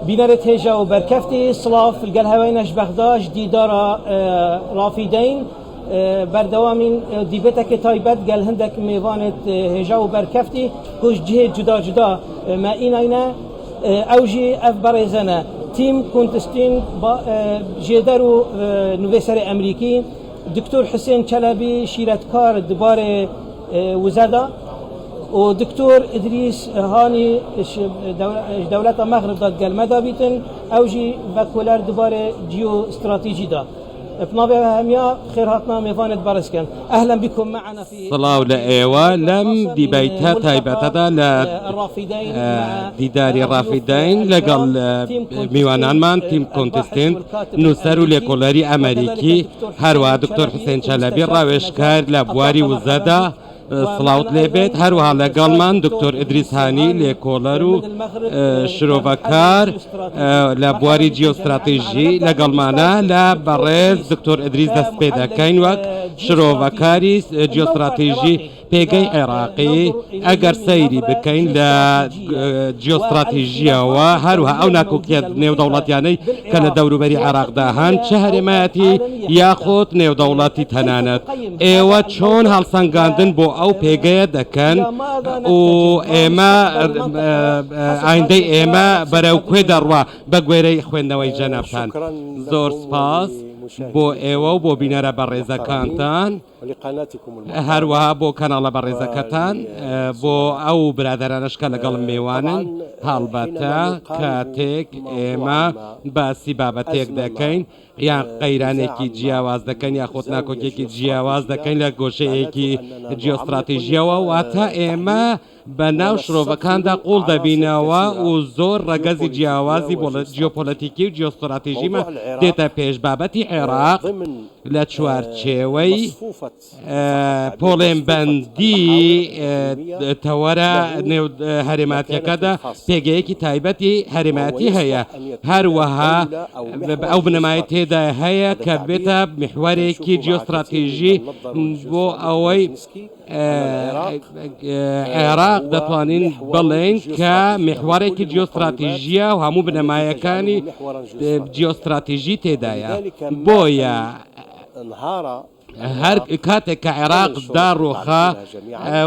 بینەرت هێژا و بەرکەفتی سڵاف لەگەل هەوای نەش بەغدا ژ دیدارا ڕافیدەین بەردەوامین دیبێتەکە تایبەت گەل هەندێک مێوانت هێژا و بەرکەفتی کوش جهێ جودا جودا مە ئیناینە ئەو ژی ئەف بەڕێزەنە تیم کونتستین ژێدەر و نوێسەر ئەمریکی دکتۆر حوسێن چەلەبی شیرەتکار دبارێ وزەدا و دکتۆر ئیدریس هانی دەولەتا مەغرب دا گەل مەدا بیتن ئەو ژی ڤەکۆلەر دبارێ جیۆ ستراتیژی دا. بناوێ هەمیا خێرهاتنا مێوانت بەڕێز کەن. اهلا بكم معنا في سڵاو لە ئێوە لەم دیبەیتە تایبەتەدا لە دیداری ڕافیدەین لەگەڵ میوانانمان تیم کۆنتستین نووسەر و لێکۆڵەری ئەمەریکی، هەروەها دکتۆر حوسێن چەلەبی ڕاوێژکار لە بواری وزەدا، سڵاوت لێبێت، هەروەها لەگەڵمان دکتۆر ئیدریس هانی لێکۆڵەر و شرۆڤەکار لە بواری جیۆستراتیژی لەگەڵمانە. لە بەڕێز دکتۆر ئیدریس دەست پێ دەکەین وەک شرۆڤەکاری جیۆستراتیژی پێگەی عێراقی ئەگەر سەیری بکەین لە جیۆستراتیژیەوە هەروەها ئەو ناکۆکیە نێودەوڵەتیانەی کە لە دەوروبەری عێراقدا هەن چ هەرێمایەتی یاخود نێودەوڵەتی تەنانەت ئێوە چۆن هەڵسەنگاندن بۆ ئەو پێگەیە دەکەن و ئێمە ئایندەی ئێمە بەرەو کوێ دەڕوا بە گوێرەی خوێندنەوەی جەنابتان؟ زۆر سپاس بۆ ئێوە و بۆ بینەرە بەڕێزەکانتان. هەروەها بۆ کەناڵە بەڕێزەکەتان، بۆ ئەو برادەرانەش کە لەگەڵم مێوانن، هەڵبەتە کاتێک ئێمە باسی بابەتێک دەکەین یان قەیرانێکی جیاواز دەکەین یاخود ناکۆکیەکی جیاواز دەکەین لە گۆشەیەکی جیۆستراتیژیەوە، واتە ئێمە بە ناو شرۆڤەکاندا قووڵ دەبینەوە و زۆر ڕەگەزی جیاوازی جیۆپۆلەتیکی و جیۆستراتیژیمان دێتە پێش. بابەتی عێراق لە چوارچێوەی پۆڵێنبەندی تەوەرە نێو هەرێماتیەکەدا پێگەیەکی تایبەتی هەرێمایەتی هەیە، هەروەها ئەو بنەمای تێدا هەیە کە بێتە میحوەرێکی جیۆستراتیژی بۆ ئەوەی عێراق دەتوانین بڵێین کە میحوەرێکی جیۆستراتیژییە و هەموو بنەمایەکانی جیۆستراتیژی تێدایە، بۆیە هەر کاتێک کە عێراق داڕووخا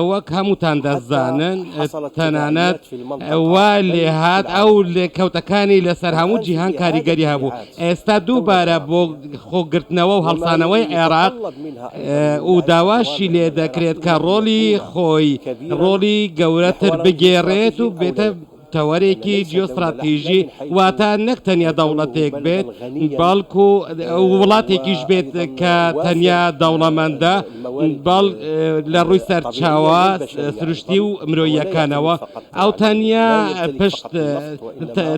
وەک هەمووتان دەزانن تەنانەت وا لێهات ئەو لێکەوتەکانی لەسەر هەموو جیهان کاریگەری هەبوو، ئێستا دووبارە بۆ خۆگرتنەوە و هەڵسانەوەی عێراق و داواشی لێ دەکرێت کە ڕۆڵی خۆی ڕۆڵی گەورەتر بگێڕێت و بێتە تەوەرێکی جیۆستراتیژی واتە نەک تەنیا دەوڵەتێک بێت بەڵکو وڵاتێکیش بێت کە تەنیا دەوڵەمەندە بەڵ لە ڕووی سەرچاوە سروشتی و مرۆییەکانەوە ئەو تەنیا پشت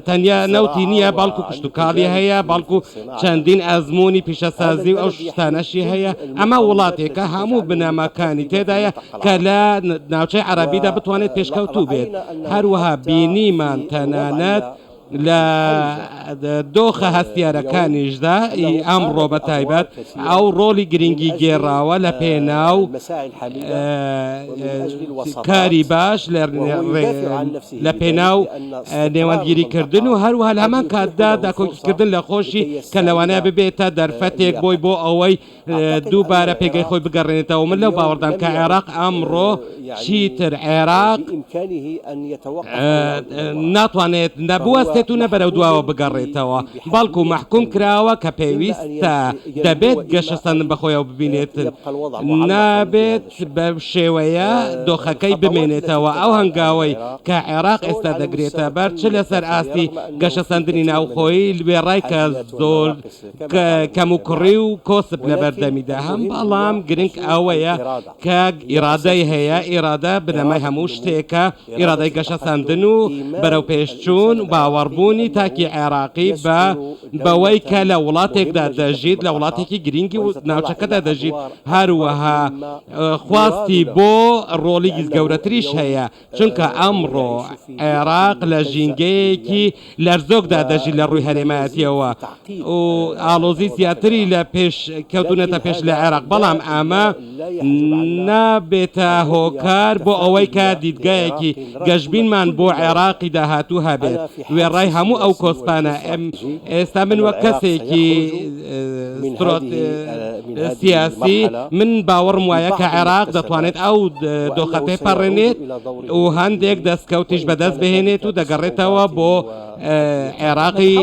تەنیا نەوتی نییە بەڵکو کشتتوکاڵی هەیە بەڵکو چەندین ئەزمموی پیشەسازی و ئەو شتانەشی هەیە ئەمە وڵاتێکە هەموو بنەماکانی تێدایە کە لە ناوچەی عەربیدا بتوانێت پێشکەوتوو بێت هەروەها بینیمان تەنانەت لە دۆخە هەستیارەکانیشدا ئی ئەمڕۆ بە تایبەت ئەو ڕۆڵی گرنگی گێڕاوە لە پێناو کاری باش لە پێناو نێوەندگیریکردن و هەروەها لە هەمان کاتدا داکۆکیکردن لە خۆشی کە لەوانەیە ببێتە دەرفەتێک بۆی بۆ ئەوەی دووبارە پێگەی خۆی بگەڕێنێتەوە. من لەو باوەڕدام کە عێراق ئەمڕۆ چیتر عێراق ناتوانێت نە بوەستێت و نە بەرەو دواوە بگەڕێتەوە، بەڵکو مەحکوم کراوە کە پێویستە دەبێت گەشەسەندن بەخۆیەوە ببینێت، نابێت بەو شێوەیە دۆخەکەی بمێنێتەوە. ئەو هەنگاوەی کە عێراق ئێستا دەگرێتەبەر چ لەسەر ئاستی گەشەسەندنی ناوخۆیی وێڕای کە زۆر کەموکوڕی و کۆسپ لەبەردەمیدا هەن، بەڵام گرنگ ئەوەیە کە ئیرادەی هەیە، ئیرادە بنەمای هەموو شتێکە، ئیرادەی گەشەسەندن و بەرەوپێشچوون و باوەڕبوونی تاکی عێراقی بە بەوەی کە لە وڵاتێکدا دەژیت، لە وڵاتێکی گرنگی ناوچەکەدا دەژیت، هەروەها خواستی بۆ ڕۆڵی گەورەتریش هەیە. چونکە ئەمڕۆ عێراق لە ژینگەیەکی لەرزۆکدا دەژی لە ڕووی هەرێمایەتیەوە و ئاڵۆزی زیاتری لە پێش کەوتونەتە پێش لە عێراق، بەڵام ئەمە نابێتە هۆکار بۆ ئەوەی کە دیدگایەکی گەشبینمان بۆ عێراقی داهاتوو هەبێت. سەرەڕای هەموو ئەو کۆسپانە، ئێستا من وەک کەسێکی سیاسی من باوەڕم وایە کە عێراق دەتوانێت ئەو دۆخە تێپەڕێنێت و هەندێک دەستکەوتیش بەدەست بهێنێت و دەگەڕێتەوە بۆ عێراقی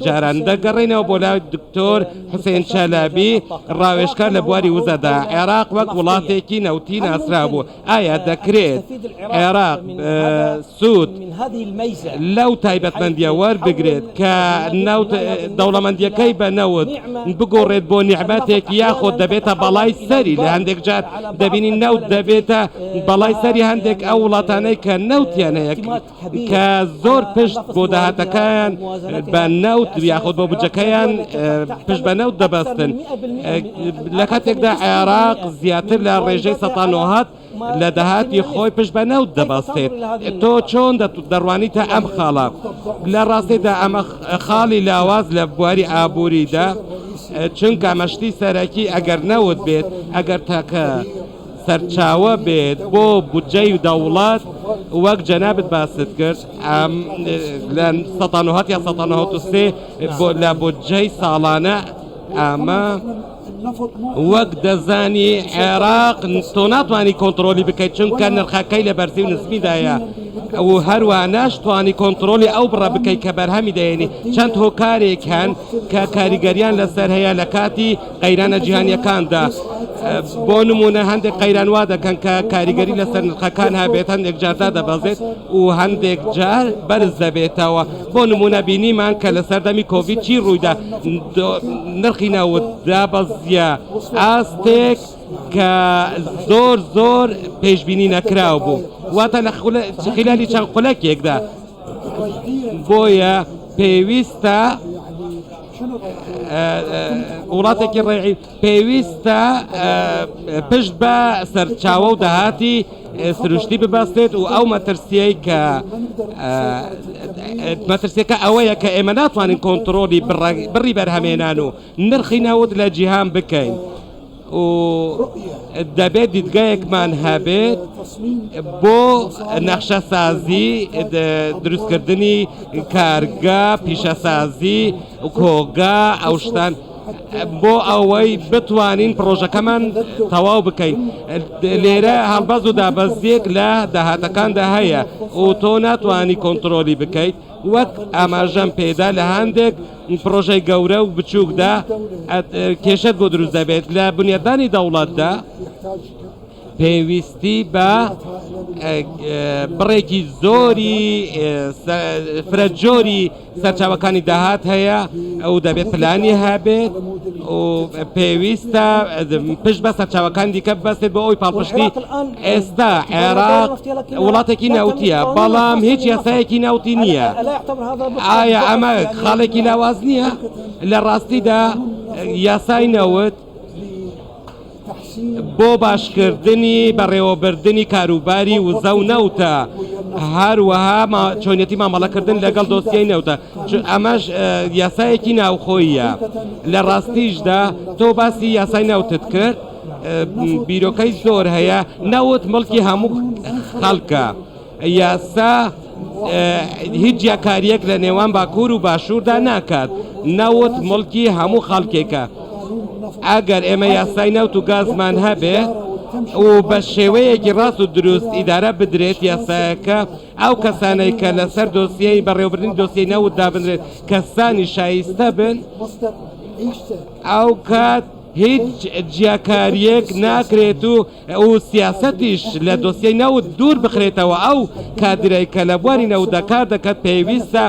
جاران. دەگەڕێینەوە بۆ لای دکتۆر حوسێن چەلەبی ڕاوێژکار لە بواری وزەدا. عێراق وەک وڵاتێکی نەوتی ناسرابوو، ئایا دەکرێت عێراق سوود لەو تایبەتمەندییە وەربگرێت کە نەوت دەوڵەمەندییەکەی بە نەوت بگۆڕێت بۆ نیعمەتێک یاخود دەبێتە بەڵای سەری؟ لە هەندێک جار دەبینین نەوت دەبێتە بەڵای سەری هەندێک ئەو وڵاتانەی کە نەوتیان هەیە کە زۆر پشت بۆ داهاتەکەیان بە نەوت یاخود بۆ بودجەکەیان پشت بە نەوت دەبەستن، لە کاتێکدا عێراق زیاتر لە ڕێژەی 90% لە داهاتی خۆی پشت بە نەوت دەبەستێت. تۆ چۆن دەڕوانیتە ئەم خاڵە؟ لە ڕاستیدا ئەمە خاڵی لاواز لە بواری ئابووریدا، چونکە ئەمە شتی سەرەکی ئەگەر نەوت بێت، ئەگەر تاکە سەرچاوە بێت بۆ بودجەی دەوڵەت وەک جەنابت باست کرد لە 190 یا 193 لە بودجەی ساڵانە ئەمە وەک دەزانی عێراق تۆ ناتوانانی کۆنتترۆلی بکەیت چونکە نرخەکەی لە بەرزی و نزمیدایە و هەروە ناشتوانی کۆنتترۆلی ئەو بڕە بکەیت کە بەرهەمی دەێنی. چەند هۆکارێک هەن کە کاریگەریان لەسەر هەیە لە کاتی قەیرانە جیهانیەکاندا. بۆ نمونە هەندێک قەیران وا دەکەن کە کاریگەری لەسەر نرخەکان هەبێت، هەندێک جار دادەبەزێت و هەندێک جار بەرز دەبێتەوە. بۆ نمونە بینیمان کە لە سەردەمی کۆڤید چی ڕوویدا، نرخی نەوت دابەزیە ئاستێک کە زۆر زۆر پێشبینی نەکراو بوو، واتە لە خلالی چەند خولەکێکدا. بۆیە پێویستە وڵاتێکی ڕێعی پێویستە پشت بە سەرچاوە و داهاتی سروشتی ببەستێت و ئەو مەترسیەی کە مەترسیەکە ئەوەیە کە ئێمە ناتوانین کۆنتترۆلی بڕی بەرهەمێنان و نرخی نەوت لە جیهان بکەین و دەبێت دیدگایەکمان هەبێت بۆ نەخشەسازی دروستکردنی کارگە، پیشەسازی، کۆگا، ئەو شتان بۆ ئەوەی بتوانین پڕۆژەکەمان تەواو بکەین. لێرە هەڵبەز و دابەزیەک لە داهاتەکاندا هەیە و تۆ ناتوانی کۆنترۆلی بکەیت. وەک ئاماژەم پێدا لە هەندێک پڕۆژەی گەورە و بچووکدا کێشەت بۆ دروست دەبێت. لە بنیاتدانی دەوڵەتدا پێویستی بە بڕێکی زۆری فرە جۆری سەرچاوەکانی داهات هەیە ئەو دەبێت پلانی هەبێت و پێویستە پشت بە سەرچاوەکان دیکە بەستێت بۆ ئەوی پاڵپشتی. ئێستا عێراق وڵاتێکی نەوتیە بەڵام هیچ یاسایەکی نەوتی نییە. ئایا ئەمە خاڵێکی لاواز نییە؟ لە ڕاستیدا یاسای نەوت بۆ باشکردنی بەڕێوەبردنی کاروباری وزە و نەوتە، هەروەها چۆنیەتی مامەڵەکردن لەگەڵ دۆسیەی نەوتە، ئەمەش یاسایەکی ناوخۆییە. لە ڕاستیشدا تۆ باسی یاسای نەوتت کرد، بیرۆکەی زۆر هەیە، نەوت مڵکی هەموو خەڵکە، یاسا هیچ جیاکارییەک لە نێوان باکوور و باشووردا ناکات، نەوت مڵکی هەموو خەڵکێکە، ئەگەر ئێمە یاسای نەوت و گازمان هەبێت و بە شێوەیەکی ڕاست و دروست ئیدارە بدرێت یاسایەکە، ئەو کەسانەی کە لەسەر دۆسیەی بەڕێوەبردنی دۆسیەی نەوت دابنرێت کەسانی شایستە بن، ئەو کات هیچ جیاکارییەک ناکرێت و و سیاسەتیش لە دۆسیەی نەوت دوور بخرێتەوە، ئەو کادرەی کە لە بواری نەوتدا کار دەکات پێویستە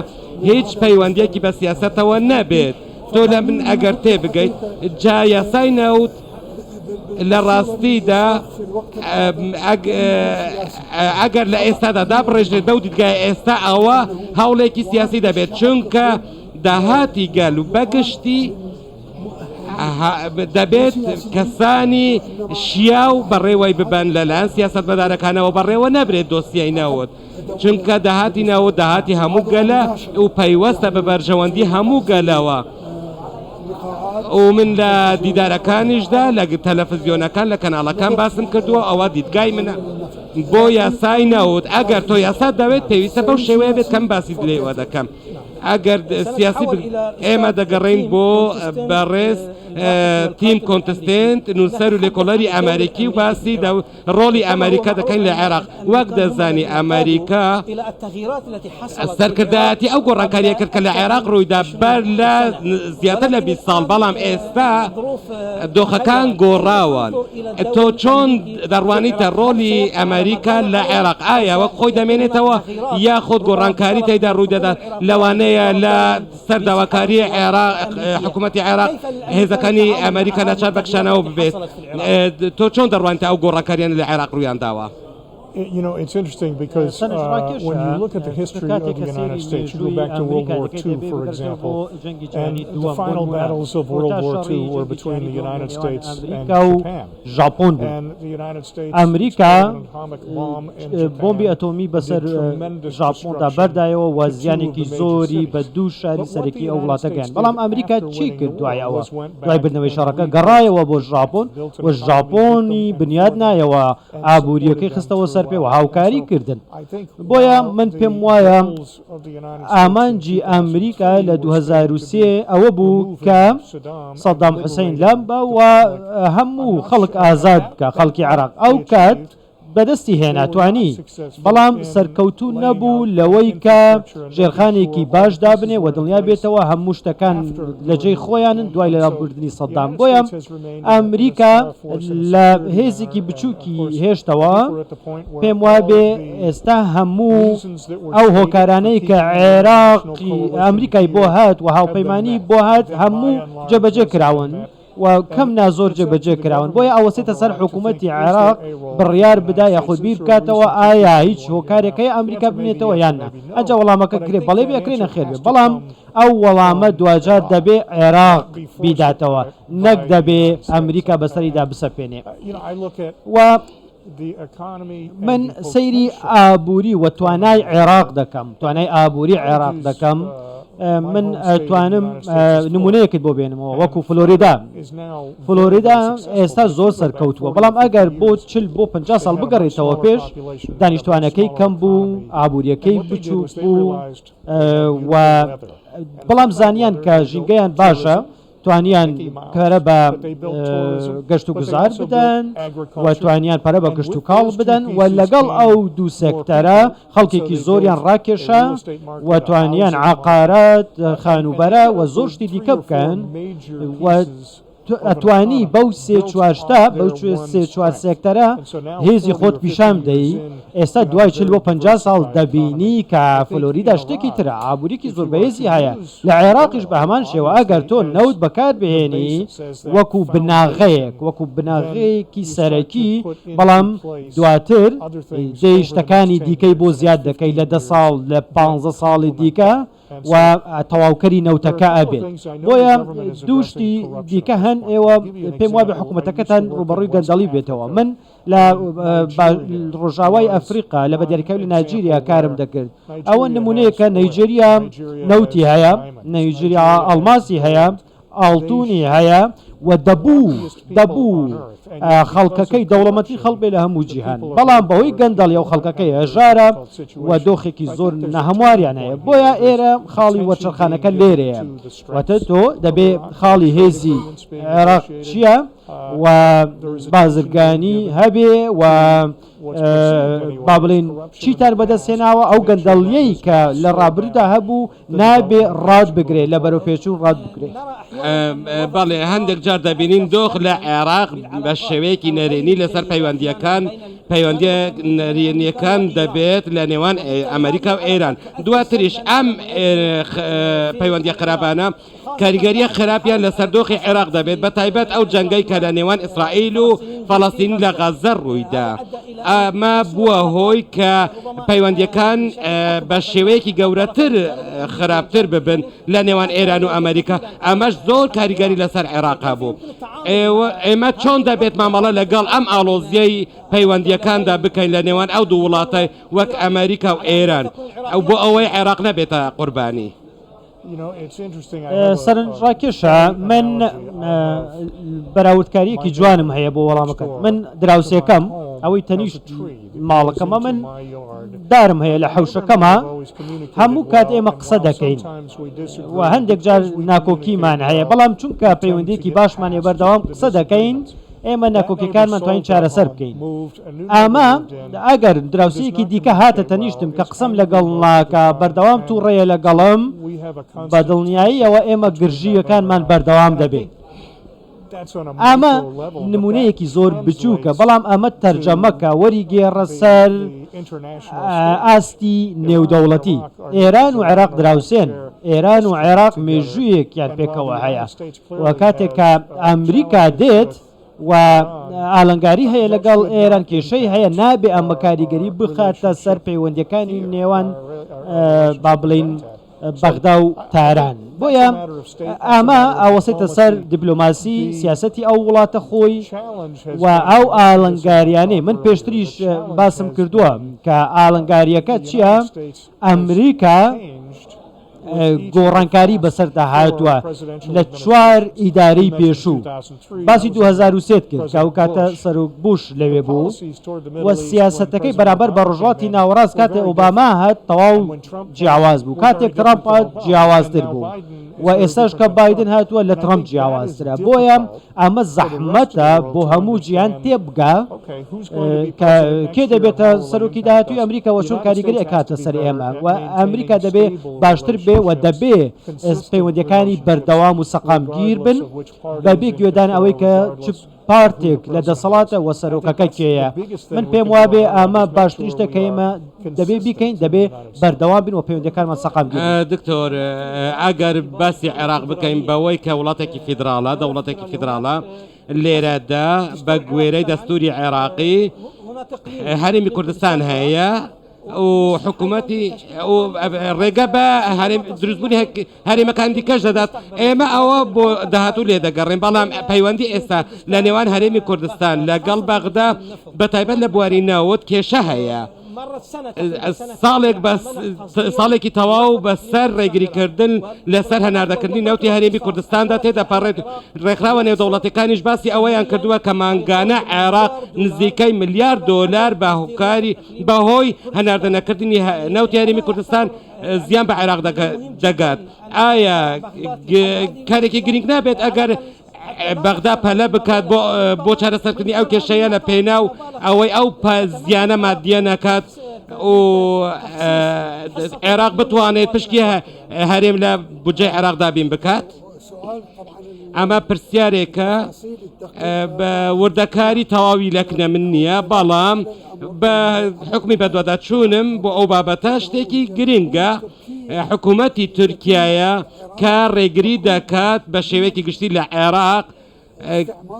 هیچ پەیوەندییەکی بە سیاسەتەوە نەبێت. تۆ لە من ئەگەر تێبگەیت جا یاسای نەوت لە ڕاستیدا ئەگەر لە ئێستادا دابڕێژرێت بەو دیدگای ئێستا ئەوە هەوڵێکی سیاسی دەبێت، چونکە داهاتی گەل و بەگشتی دەبێت کەسانی شیاو بەڕێوەی ببەن لەلایەن سیاسەتمەدارەکانەوە بەڕێوە نەبرێت دۆسیەی نەوت، چونکە داهاتی نەوت داهاتی هەموو گەلە و پەیوەستە بە بەرژەوەندی هەموو گەلەوە. و من لە دیدارەکانیشدا لە تەلەفزیۆنەکان لە کەناڵەکان باسم کردووە، ئەوە دیدگای منە بۆ یاسای نەوت. ئەگەر تۆ یاسات دەوێت پێویستە بەو شێوەیە بێت کەم باسی لێوە دەکەم. ئەگەر سیاسی ئێمە دەگەڕێین بۆ بەڕێز تیم کۆنتستێنت نووسەر و لێکۆڵەری ئەمریکی و باسی ڕۆڵی ئەمریکا دەکەین لە عێراق وەک دەزانی ئەمریکا سەرکردایەتی ئەو گۆڕانکاریە کرد کە لە عێراق ڕوویدا بەر لە زیاتر لە 20 ساڵ بەڵام ئێستا دۆخەکان گۆڕاوان تۆ چۆن دەڕوانیتە ڕۆڵی ئەمریکا لە عێراق ئایا وەک خۆی دەمێنێتەوە یاخود گۆڕانکاری تێدا ڕووی دەدات لەوانەیە لە سەر داواکاری عێراق حکوومەتی عێراق هێزەکانی ئەمریکا ناچار بەکشانەوە ببێت تۆ چۆن دەڕوانیتە ئەو گۆڕانکاریانە لە عێراق ڕوویان داوە؟ سەرنجڕاکێشە چونکە کاتێک کە سەیری مێژووی ئەمریکا دەکەی دەبێ بگەڕێتەوە بۆ جەنگی جیهانی دووەم بۆ نموونە کۆتا شەڕی جەنگی جیهانی دووەم لە نێوان ئەمریکا و ژاپۆن بوو ئەمریکا بۆمبی ئەتۆمی بەسەر ژاپۆندا بەردایەوە و زیانێکی زۆری بە دوو شاری سەرەکی ئەو وڵاتە گەیاند بەڵام ئەمریکا چی کرد دوای ئەوە دوای بردنەوەی شەڕەکە گەڕایەوە بۆ ژاپۆن و ژاپۆنی بنیاد نایەوە ئابوورییەکەی خستەوە سەر پێ و هاوکاری کردن. بۆیە من پێم وایە ئامانجی ئەمریکا لە 2003 ئەوە بوو کە سەدام حوسەین لاببا و هەموو خەڵک ئازاد بکا، خەڵکی عێراق. ئەو کات بەدەستی هێنا، توانی، بەڵام سەرکەوتوو نەبوو لەوەی کە ژێرخانێکی باش دابنێ و دڵنیا بێتەوە هەموو شتەکان لە جێی خۆیانن دوای لەناوبردنی سەدام. بۆیە ئەمریکا لە هێزێکی بچووکی هێشتەوە، پێم وابێ ئێستا هەموو ئەو هۆکارانەی کە عێراقی ئەمریکای بۆ هات و هاوپەیمانی بۆ هات هەموو جێبەجێ کراون و کەم نا زۆر جێبەجێ کراون، بۆیە ئەوەستێتە سەر حکوومەتی عێراق بڕیار بدا یاخود بیر بکاتەوە ئایا هیچ هۆکارێک هەیە ئەمریکا بمێنێتەوە یان نا، ئەنجا وەڵامەکە کرێ بەڵێ بێ ئەکرێ نەخێر بێ، بەڵام ئەو وەڵامە دواجار دەبێ عێراق بیداتەوە نەک دەبێ ئەمریکا بەسەریدا بسەپێنێ و من سەیری ئابووری و توانای عێراق دەکەم توانای ئابووری عێراق دەکەم من توانم نمونەیەکت بۆ بێنمەوە وەکو فلۆریدا فلۆریدا ئێستا زۆر سەرکەوتووە بەڵام ئەگەر بۆ چل بۆ پ ساڵ بگەڕێتەوە پێش دانیشتوانەکەی کەم بوو ئابوووریەکەی بچوو بوو و بەڵام زانیان کە ژینگەیان باشە توانیان پەرە بە گەشت و گوزار بدەن و توانیان پەرە بە کشت و کاڵ بدەن و لەگەڵ ئەو دوو سێکتەرە خەڵکێکی زۆریان ڕاکێشا و توانیان عقارات خانوبەرە و زۆر شتی دیکە بکەن و ئەتوانی بەو سێ چوار شتە، بەو سێ چوار سێکتەرە هێزی خۆت پیشان بدەی، ئێستا دوای 40 بۆ 50 ساڵ دەبینی کە فلۆریدا شتێکی ترە، ئابووریکی زۆر بەهێزی هەیە، لە عێراقیش بە هەمان شێوە ئەگەر تۆ نەوت بەکار بهێنی وەکو بناغەیەک، وەکو بناغەیەکی سەرەکی، بەڵام دواتر دێی شتەکانی دیکەی بۆ زیاد دەکەی لە دە ساڵ، لە پانزە ساڵی دیکە، و تەواوکەری نەوتەکە ئەبێت بۆیە دوو شتی دیکە هەن ئێوە پێم وابێ حکوومەتەکەتان ڕوبەڕووی گەندەڵی بێتەوە من لە ڕۆژاوای ئەفریقا لە بەدیاریکراوی لە نایجیریا کارم دەکرد ئەوە نمونەیەکە نەیجیریا نەوتی هەیە نەیجیریا ئەڵماسی هەیە ئاڵتونی هەیە و دەبوو دەبوو خەڵکەکەی دەوڵەمەندترین خەڵک بێ لە هەموو جیهان بەڵام بەهۆی گەندەڵی ئەو خەڵکەکەی هەژارە و دۆخێکی زۆر ناهەمواریان هەیە بۆیە ئێرە خاڵی وەرچەرخانەکە لێرەیە واتە تۆ دەبێ خاڵی هێزی عێراق چییە و بازرگانی هەبێ و با بڵێین چیتان بەدەستهێناوە ئەو گەندەڵیەی کە لە ڕابردوودا هەبوو نابێ ڕات بگرێ لە بەرەوپێشچوون ڕات بگرێ. بەڵێ هەندێک جار دەبینین دۆخ لە عێراق بە شێوەیەکی نەرێنی لەسەر پەیوەندییەکان پەیوەندیە نەرێنیەکان دەبێت لە نێوان ئەمریکا و ئێران دواتریش ئەم پەیوەندیە خراپانە کاریگەریە خراپیان لەسەر دۆخی عێراق دەبێت بە تایبەت ئەو جەنگەی کە لە نێوان ئیسرائیل و فەڵەستین لە غەززە ڕوویدا ئەمە بووە هۆی کە پەیوەندیەکان بە شێوەیەکی گەورەتر خراپتر ببن لە نێوان ئێران و ئەمریکا ئەمەش زۆر کاریگەری لەسەر عێراق هەبوو ئێمە چۆن دەبێت مامەڵە لەگەڵ ئەم ئاڵۆزیەی پەیوەندیەکاندا بکەین لە نێوان ئەو دوو وڵاتە وەک ئەمریکا و ئێران ئەو بۆ ئەوەی عێراق نەبێتە قوربانی. سەرنجڕاکێشە من بەراوردکاریەکی جوانم هەیە بۆ وەڵامەکەت من دراوسێکەم. ئەوەی تەنیشت ماڵەکەمە من دارم هەیە لە حەوشەکەما هەموو کات ئێمە قسە دەکەین و هەندێک جار ناکۆکیمان هەیە بەڵام چونکە پەیوەندیکی باشمان هەیە بەردەوام قسە دەکەین ئێمە ناکۆکیەکانمان توانین چارەسەر بکەین ئەمە ئەگەر دراوسێیەکی دیکە هاتە تەنیشتم کە قسەم لەگەڵ ناکا بەردەوام تووڕەیە لەگەڵم بە دڵنیاییەوە ئێمە گرژییەکانمان بەردەوام دەبێت. ئەمە نمونەیەکی زۆر بچووکە، بەڵام ئەمە تەرجەمەکە وەریگێڕە سەر ئاستی نێودەوڵەتی. ئێران و عێراق دراوسێن، ئێران و عێراق مێژوویەکیان پێکەوە هەیە و کاتێک کە ئەمریکا دێت و ئالنگاری هەیە لەگەڵ ئێران، کێشەی هەیە، نابێ ئەمە کاریگەری بخاتە سەر پەیوەندییەکانی نێوان با بڵێین بەغدا و تاران. بۆیە ئەمە ئەوەسێتە سەر دیپلۆماسی سیاسەتی ئەو وڵاتە خۆی و ئەو ئاڵنگاریانەی من پێشتریش باسم کردووە کە ئاڵنگاریەکە چییە؟ ئەمریکا گۆڕانکاری بەسەردا هاتووە لە چوار ئیدارەی پێشوو باسی 2003 کرد کە ئەو کاتە سەرۆک بوش لەوێ بوو و سیاسەتەکەی بەرامبەر بە ڕۆژهەڵاتی ناوەڕاست کاتێ ئۆباما هات تەواو جیاواز بوو کاتێک ترامپ هات جیاوازتر بوو و ئێستاش کە بایدن هاتووە لە ترامپ جیاوازترە بۆیە ئەمە زەحمەتە بۆ هەموو جیهان تێبگا کە کێ دەبێتە سەرۆکی داهاتووی ئەمریکا وە چۆن کاریگەری ئەکاتە سەر ئێمە و ئەمریکا دەبێ باشتر بێ و دەبێ پەیوەندیەکانی بەردەوام و سەقامگیر بن بەبێ گوێدان ئەوەی کە چ پارتێک لە دەسەڵاتە وە سەرۆکەکە کێیە من پێم وابێ ئەمە باشترین شتە کە ئێمە دەبێ بیکەین دەبێ بەردەوام بین و پەیوەندیەکانمان سەقامگیر بن. دکتۆر ئەگەر باسی عێراق بکەین بەوەی کە وڵاتێکی فیدراڵە دەوڵەتێکی فیدراڵە لێرەدا بە گوێرەی دەستوری عێراقی هەرێمی کوردستان هەیە و حکوومەتی ڕێگە بە هەرێم دروستبوونی هەرێمەکان دیکەش دەدات ئێمە ئەوە بۆ داهاتوو لێ دەگەڕێن بەڵام پەیوەندی ئێستا لە نێوان هەرێمی کوردستان لەگەڵ بەغدا بە تایبەت لە بواری نەوت کێشە هەیە. ساڵێک بە ساڵێکی تەواو بەسەر ڕێگریکردن لەسەر هەناردەکردنی نەوتی هەرێمی کوردستاندا تێدەپەڕێت ڕێکخراوە نێودەوڵەتەکانیش باسی ئەوەیان کردووە کە مانگانە عێراق نزیکەی ملیار دۆلار بە هۆکاری بەهۆی هەناردە نەکردنی نەوتی هەرێمی کوردستان زیان بە عێراق دەگات ئایا کارێکی گرنگ نابێت ئەگەر بەغدا پەلە بکات بۆ چارەسەرکردنی ئەو کێشەیە لە پێناو ئەوەی ئەو زیانە مادیە نەکات و عێراق بتوانێت پشکی هەرێم لە بودجەی عێراق دابین بکات؟ ئەمە پرسیارێکە بە وردەکاری تەواوی لەکنە من نییە بەڵام بە حکمی بەدواداچوونم بۆ ئەو بابەتە شتێکی گرنگە حکوومەتی تورکایە کە ڕێگری دەکات بە شێوەیەکی گشتی لە عێراق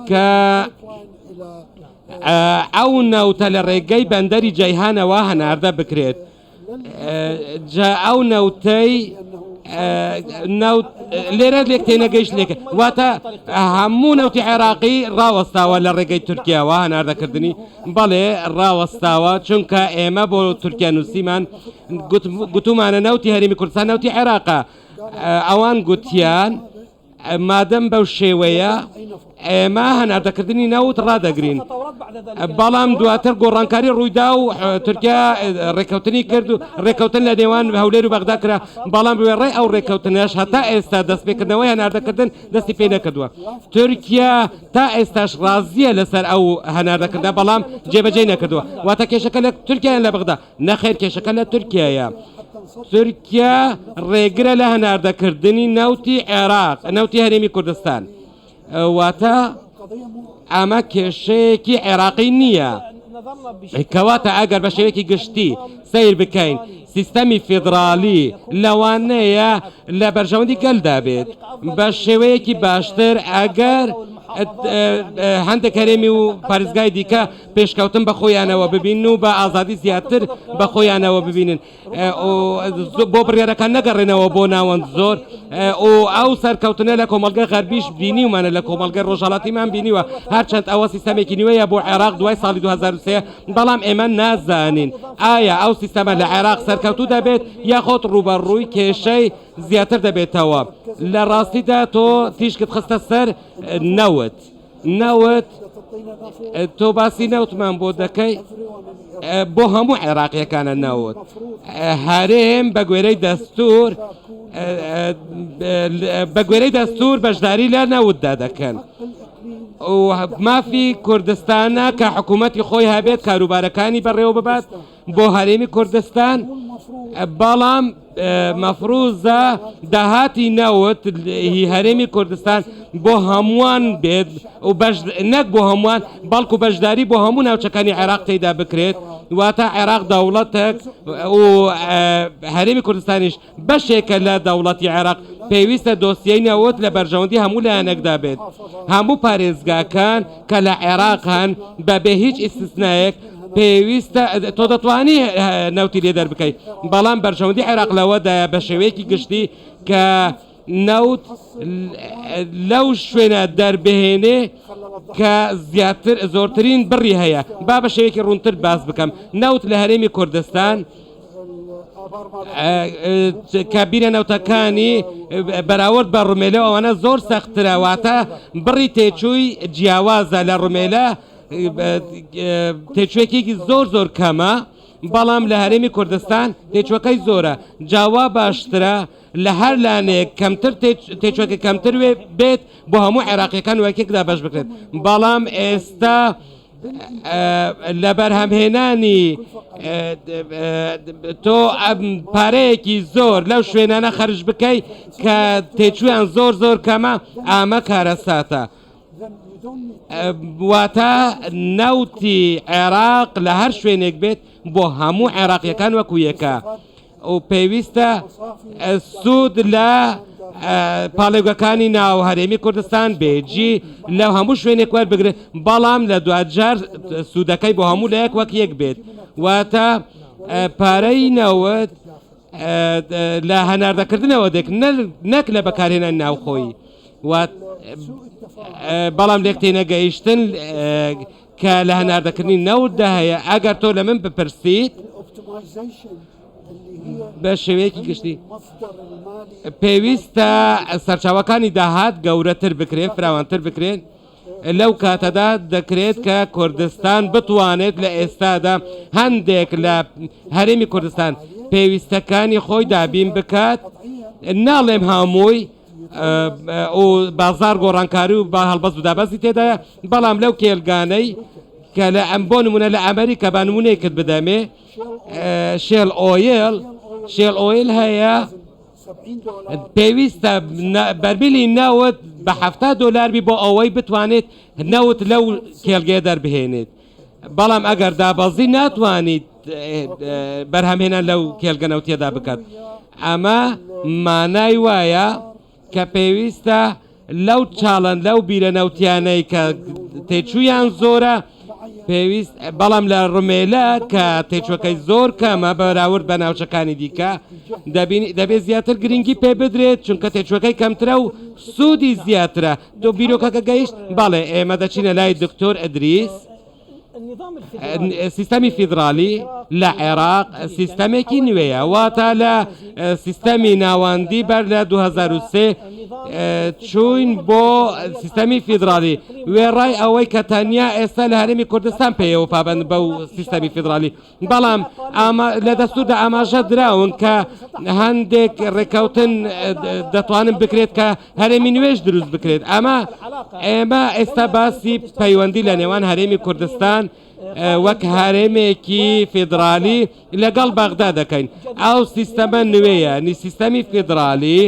کە ئەو نەوتە لە ڕێگەی بەندەری جەیهانەوە هەناردە بکرێت. جا ئەو نەوتەی نەوت لێرە لێک تێنەگەیشتنێک واتە هەموو نەوتی عێراقی ڕاوەستاوە لە ڕێگەی تورکیاوە هەناردەکردنی بەڵێ ڕاوەستاوە چونکە ئێمە بۆ تورکیا نووسیمان گوتومانە نەوتی هەرێمی کوردستان نەوتی عێراقە ئەوان گوتیان مادەم بەو شێوەیە ئێمە هەناردەکردنی نەوت ڕادەگرین بەڵام دواتر گۆڕانکاری ڕوویدا و تورکیا ڕێککەوتنی کرد و ڕێککەوتن لە نێوان هەولێر و بەغدا کرا بەڵام وێڕای ئەو ڕێککەوتنەش هەتا ئێستا دەستپێکردنەوەی هەناردەکردن دەستی پێ نەکردووە تورکیا تا ئێستاش ڕازیە لەسەر ئەو هەناردەکردنە بەڵام جێبەجێی نەکردووە واتە کێشەکە لە تورکیایان لە بەغدا نەخێر کێشەکە لە تورکیایە. تورکیا ڕێگرە لە هەناردەکردنی نەوتی عێراق، نەوتی هەرێمی کوردستان. واتە ئەمە کێشەیەکی عێراقی نییە. کەواتە ئەگەر بە شێوەیەکی گشتی سەیر بکەین سیستەمی فیدراڵی لەوانەیە لە بەرژەوەندی گەلدا بێت بە شێوەیەکی باشتر ئەگەر هەندێک هەرێمی و پارێزگای دیکە پێشکەوتن بە خۆیانەوە ببینن و بە ئازادی زیاتر بە خۆیانەوە ببینن بۆ بڕیارەکان نەگەڕێنەوە بۆ ناوەند زۆر و ئەو سەرکەوتنە لە کۆمەڵگە غەربیش بینیومانە لە کۆمەڵگە ڕۆژهەڵاتیمان بینیوە هەرچەند ئەوە سیستەمێکی نوێیە بۆ عێراق دوای ساڵی 2003 بەڵام ئێمە نازانین ئایا ئەو سیستەمە لە عێراق سەرکەوتوو دەبێت یاخۆت ڕووبەڕووی کێشەی زیاتر دەبێتەوە لە ڕاستیدا تۆ تیشکت خستە سەر نەوت نەوت. تۆ باسی نەوتمان بۆ دەکەی بۆ هەموو عێراقیەکانە نەوت هەرێم بە گوێرەی دەستور بە گوێرەی دەستور بەشداری لە نەوتدا دەکەن و مافی کوردستانە کە حکوومەتی خۆی هەبێت کاروبارەکانی بەڕێوە ببات بۆ هەرێمی کوردستان بەڵام مەفروزە داهاتی نەوت هی هەرێمی کوردستان بۆ هەمووان بێت و بەش نەک بۆ هەمووان بەڵکو بەشداری بۆ هەموو ناوچەکانی عێراق تێدا بکرێت واتە عێراق دەوڵەتێک و هەرێمی کوردستانیش بەشێکە لە دەوڵەتی عێراق پێویستە دۆسیەی نەوت لە بەرژەوەندی هەموو لایەنێکدا بێت هەموو پارێزگاکان کە لە عێراق هەن بەبێ هیچ ئیستسنایەک پێویستە تۆ دەتوانی نەوتی لێ دەربکەیت بەڵام بەرژەوەندی عێراق لەوەدایە بە شێوەیەکی گشتی کە نەوت لەو شوێنە دەربهێنێ کە زیاتر زۆرترین بڕی هەیە با بە شێوەیەکی ڕوونتر باس بکەم نەوت لە هەرێمی کوردستان کە بیرە نەوتەکانی بەراورد بە ڕمێلە ئەوانە زۆر سەخترە واتە بڕی تێچووی جیاوازە لە ڕمێلە تێچوویەکی زۆر زۆر کەمە بەڵام لە هەرێمی کوردستان تێچوەکەی زۆرە جاوا باشترە لە هەر لانێک کەمتر تێچوەکە کەمتر وێ بێت بۆ هەموو عێراقیەکان وەکێکدا بەش بکرێت بەڵام ئێستا لە بەرهەمهێنانی تۆ پارەیەکی زۆر لەو شوێنانە خەرج بکەیت کە تێچویان زۆر زۆر کەمە ئامە کارەساتە. واتە نەوتی عێراق لە هەر شوێنێک بێت بۆ هەموو عێراقیەکان وەکو یەکە و پێویستە سوود لە پاڵێوگەکانی ناو هەرێمی کوردستان بێجی لە هەموو شوێنێک وەربگرێت بەڵام لە دواجار سوودەکەی بۆ هەموو لایەک وەک یەک بێت واتە پارەی نەوت لە هەناردەکردنەوە دێک نەک لە بەکارهێنانی ناوخۆیی و بەڵام لێک تێنەگەیشتن کە لە هەناردەکردنی نەوتدا هەیە ئەگەر تۆ لە من بپرسیت بە شێوەیەکی گشتی پێویستە سەرچاوەکانی داهات گەورەتر بکرێن فراوانتر بکرێن لەو کاتەدا دەکرێت کە کوردستان بتوانێت لە ئێستادا هەندێک لە هەرێمی کوردستان پێویستەکانی خۆی دابین بکات ناڵێم هەمووی و بازار گۆڕانکاری و با هەڵبەز و دابەزی تێدایە بەڵام لەو کێلگانەی کە لە ئەم بۆ نمونە لە ئەمریکا با نمونەیەکت بدەمێ shale oil shale oil هەیە پێویستە بەرمیلی نەوت بە 70 دلار بی بۆ ئەوەی بتوانێت نەوت لەو کێلگەیە دەربهێنێت بەڵام ئەگەر دابەزی ناتوانیت بەرهەمهێنان لەو کێلگە نەوتیەدا بکات ئەمە مانای وایە کە پێویستە لەو چاڵەن لەو بیرە نەوتیانەی کە تێچوویان زۆرە پێویست بەڵام لە ڕمێلە کە تێچوەکەی زۆر کەمە بەراورد بە ناوچەکانی دیکە دەبێت زیاتر گرنگی پێ بدرێت چونکە تێچوەکەی کەمترە و سوودی زیاترە تۆ بیرۆکەکە گەیشت بەڵێ ئێمە دەچینە لای دکتۆر ئەدریس سیستەمی فیدرالی لە عێراق سیستەمێکی نوێیە واتە لە سیستەمی ناوەندی بەر لە 2003 چوین بۆ سیستەمی فیدرالی وێڕای ئەوەی کە تەنیا ئێستا لە هەرێمی کوردستان پێیەوە پابند بەو سیستەمی فیدرالی بەڵام لە دەستوردا ئاماژە دراون کە هەندێک ڕێککەوتن دەتوانن بکرێت کە هەرێمی نوێش دروست بکرێت ئەمە ئێمە ئێستا باسی پەیوەندی لە نێوان هەرێمی کوردستان وەک هەرێمێکی فیدرالی لەگەڵ بەغدا دەکەین ئەو سیستەمە نوێیە نی سیستەمی فیدرالی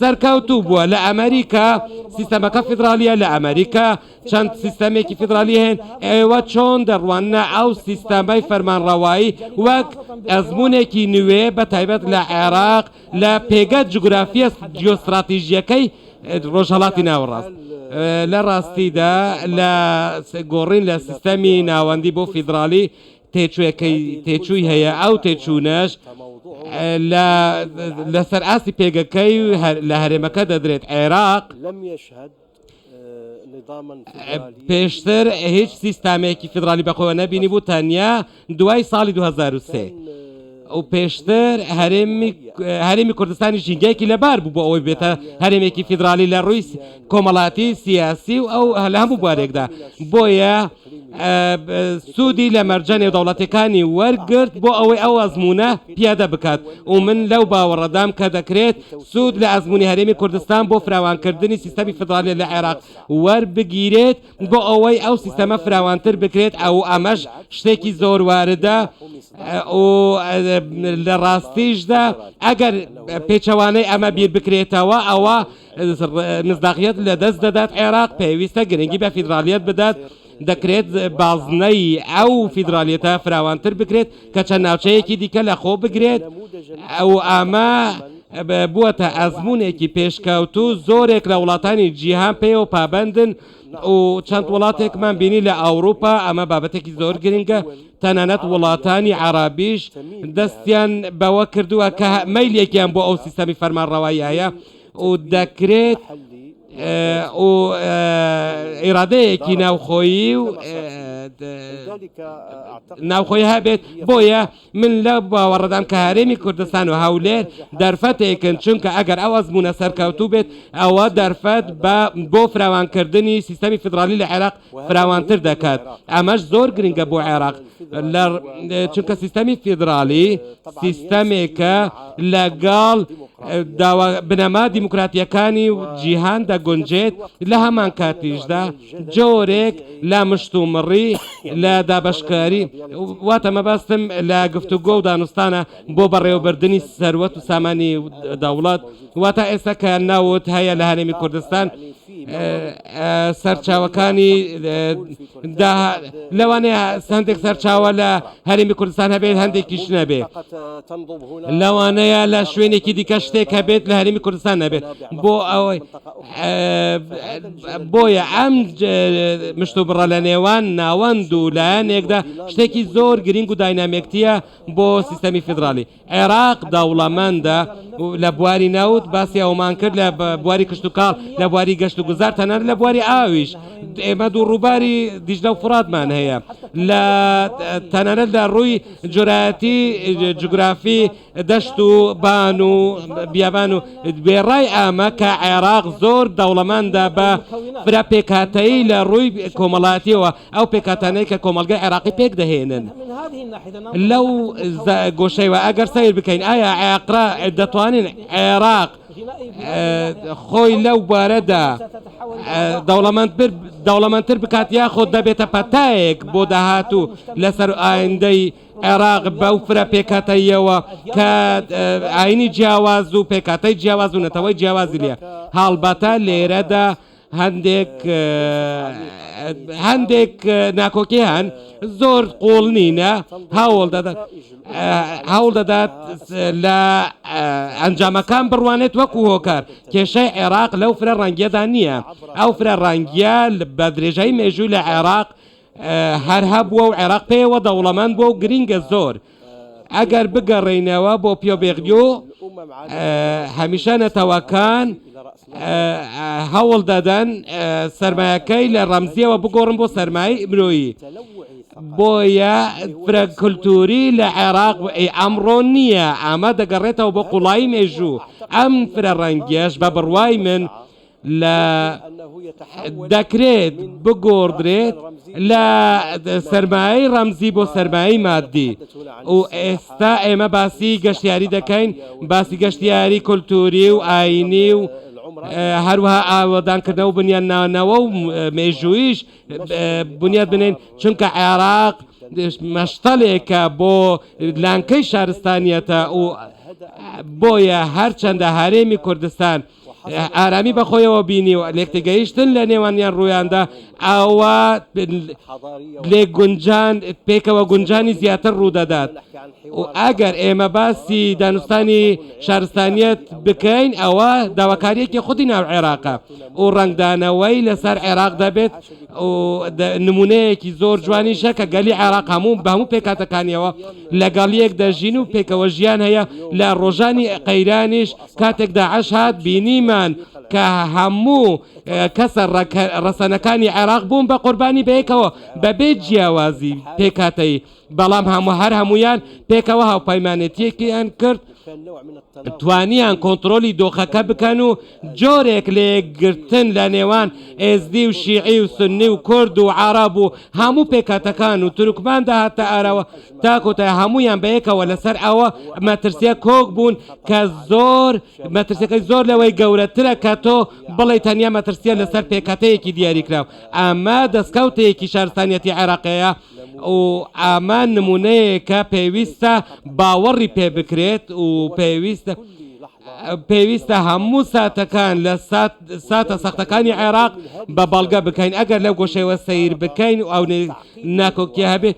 سەرکەوتوو بووە لە ئەمریکا سیستەمەکە فیدرالیە لە ئەمریکا چەند سیستەمێکی فیدرالی هەن، ئێوە چۆن دەڕواننە ئەو سیستەمەی فەرمانڕەوایی وەک ئەزموونێکی نوێ بە تایبەت لە عێراق لە پێگە جوگرافییە جیۆستراتیژییەکەی ڕۆژهەڵاتی ناوەڕاست؟ لە ڕاستیدا لە گۆڕین لە سیستەمی ناوەندی بۆ فیدرالی تێچووەکەی تێچووی هەیە، ئەو تێچوونەش لە لەسەر ئاستی پێگەکەی لە هەرێمەکە دەدرێت. عێراق پێشتر هیچ سیستامێکی فیدرالی بەخۆوە نەبینی بوو تەنیا دوای ساڵی 2003. و پێشتر هەرێمی هەرێمی کوردستانی ژینگەیەکی لەبار بوو بۆ ئەوەی بێتە هەرێمێکی فیدرالی لە ڕووی کۆمەڵاتی سیاسی و ئەو لە هەموو بوارێکدا بۆیە سوودی لە مەرجە نێودەوڵەتەکانی وەرگرت بۆ ئەوەی ئەو ئەزمونە پیادە بکات و من لەو باوەڕەدام کە دەکرێت سوود لە ئەزمموی هەرێمی کوردستان بۆ فراوانکردنی سیستەمی فیدرالی لە عێراق وەربگیرێت بۆ ئەوەی ئەو سیستەمە فراوانتر بکرێت ئەو ئەمەش شتێکی زۆر واردە و لە ڕاستیشدا ئەگەر پێچەوانەی ئەمە بیر بکرێتەوە ئەوە مزداقیت لە دەست دەدات. عێراق پێویستە گرنگی بە فیدراالیت بدات، دەکرێت بازنەی ئەو فیدراالیەتە فراوانتر بکرێت کە چەند ناوچەیەکی دیکە لە خۆ بگرێت. ئەو ئەمە بووەتە ئەزمونێکی پێشکەوتوو، زۆرێک لە وڵاتانی جیهان پێیەوە پابەندن و چەند وڵاتێکمان بینی لە ئەوروپا. ئەمە بابەتێکی زۆر گرنگە، تەنانەت وڵاتانی عەرەبیش دەستیان بەوە کردووە کە مەیلێکیان بۆ ئەو سیستەمی فەرمانڕەوایی هەیە و دەکرێت و ئیرادەیەکی ناوخۆیی و ناوخۆی هەبێت. بۆیە من لەو باوەڕەدام کە هەرێمی کوردستان و هەولێر دەرفەتێکن، چونکە ئەگەر ئەو ئەزموونە سەرکەوتوو بێت ئەوە دەرفەت بە بۆ فراوانکردنی سیستەمی فیدراڵی لە عێراق فراوانتر دەکات. ئەمەش زۆر گرنگە بۆ عێراق لە چونکە سیستەمی فیدراڵی سیستەمێکە لەگەڵ داوا بنەما دیموکراتیەکانی جیهان دەگونجێت، لە هەمان کاتیشدا جۆرێک لە مشتومڕی لە دابەشکاری، واتە مەبەستم لە گفتوگۆ و دانوستانە بۆ بەڕێوەبردنی سەروەت و سامانی دەوڵەت. واتە ئێستا کە نەوت هەیە لە هەرێمی کوردستان، سەرچاوەکانی لەوانەیە هەندێک سەرچاوە لە هەرێمی کوردستان هەبێت، هەندێکیش نەبێت، لەوانەیە لە شوێنێکی دیکە شتێک هەبێت لە هەرێمی کوردستان نەبێت. بۆ ئەوەی بۆیە ئەم مشتوبڕە لە نێوان ناوەند و لایەنێکدا شتێکی زۆر گرنگ و داینامێکتیە بۆ سیستەمی فیدرالی. عێراق دەوڵەمەندە لە بواری نەوت، باسی ئەومان کرد، لە بواری کشتتوکاڵ، لە بواری گەشت و گوزار، تەنانەت لە بواری ئاویش ئێمە دوو ڕووباری دیجلە و فوراتمان هەیە، لە تەنانەت لە ڕووی جۆرایەتی جوگرافی دەشت و بان و بیابان و وێڕای ئەمە کە عێراق زۆر دەوڵەمەندە بە فرە پێکهاتەیی لە ڕووی کۆمەڵایەتیەوە، ئەو پێکهاتانەی کە کۆمەڵگەی عێراقی پێک دەهێنن. لەو گۆشەیەوە ئەگەر سەیر بکەین ئایا عێقرا دەتوانین عێراق خۆی لەو بارەدا دەوڵەمەندتر بکات یاخود دەبێتە پەتایەک بۆ داهاتوو لەسەر ئایندەی عێراق بەو فرە پێکهاتەییەوە کە ئاینی جیاواز و پێکهاتەی جیاواز و نەتەوەی جیاوازی لێ هەڵبەتە لێرەدا هەندێک هەندێک ناکۆکی هەن زۆر قوڵ نینە، هەوڵ دەدات هەوڵ دەدات لە ئەنجامەکان بڕوانێت وەکو هۆکار. کێشەی عێراق لەو فرە ڕەنگیەدا نییە، ئەو فرە ڕەنگیە بە درێژایی مێژوو لە عێراق هەر هەبووە و عێراق پێیەوە دەوڵەمەند بووە و گرینگە زۆر. ئەگەر بگەڕێینەوە بۆ پیۆ بێغیۆ، هەمیشە نەتەوەکان هەوڵ دەدەن سەرمایەکەی لە ڕەمزیەوە بگۆڕن بۆ سەرمایەی مرۆیی. بۆیە فرە کولتووری لە عێراق ئەمڕۆ نییە، ئەمە دەگەڕێتەوە بۆ قوڵایی مێژوو. ئەم فرە ڕەنگیەش بە بڕوای من لە دەکرێت بگۆڕدرێت لە سەرمایەی ڕەمزی بۆ سەرمایەی مادی و ئێستا ئێمە باسی گەشتیاری دەکەین، باسی گەشتیاری کولتوری و ئاینی و هەروەها ئاوەدانکردنەوە و بنیادنانەوە و مێژوویش بنیاد بنێن، چونکە عێراق مەشتەلێکە بۆ لانکەی شارستانیەتە و بۆیە هەرچەندە هەرێمی کوردستان ئارامی بەخۆیەوە بینی و لێکتێگەیشتن لە نێوانیان ڕوویاندا، ئەوە لێکگونجان پێکەوە گونجانی زیاتر ڕوودەدات و ئەگەر ئێمە باسی دانوستانی شارستانیەت بکەین ئەوە داواکاریەکی خودی ناو عێراقە و ڕەنگدانەوەی لەسەر عێراق دەبێت و نمونەیەکی زۆر جوانیشە کە گەلی عێراق هەموو بە هەموو پێکهاتەکانیەوە لەگەڵ یەک دەژین و پێکەوە ژیان هەیە. لە ڕۆژانی قەیرانیش کاتێک داعش هات بینیمان کە هەموو کەسە ڕەسەنەکانی عێراق بوون بە قوربانی بەیەکەوە بەبێ جیاوازی پێکهاتەیی. بەڵام هەموو هەر هەموویان پێکەوە هاوپەیمانێتیەکیان کرد توانیان کۆنترۆلی دۆخەکە بکەن و جۆرێک لە یەکگرتن لە نێوان ئێزدی و شیعی و سوننی و کورد و عەڕەب و هەموو پێکهاتەکان و تورکماندا هاتە ئاراوە تا کۆتایی هەموویان بەیەکەوە لەسەر ئەوە مەترسیە کۆک بوون کە زۆر مەترسیەکەی زۆر لەوەی گەورەترە کە تۆ بڵێی تەنیا مەترسیە لەسەر پێکهاتەیەکی دیاریکراو ئەمە دەستکەوتێکی شارستانیەتی عێراقیە و ئەمە نمونەیەکە پێویستە باوەڕی پێ بکرێت و پێویستە پێویستە هەموو ساتەکان لە ساتە سەختەکانی عێراق بە بەڵگە بکەین ئەگەر لەو گۆشەیەوە سەیر بکەین و ئەو ناکۆکیە هەبێت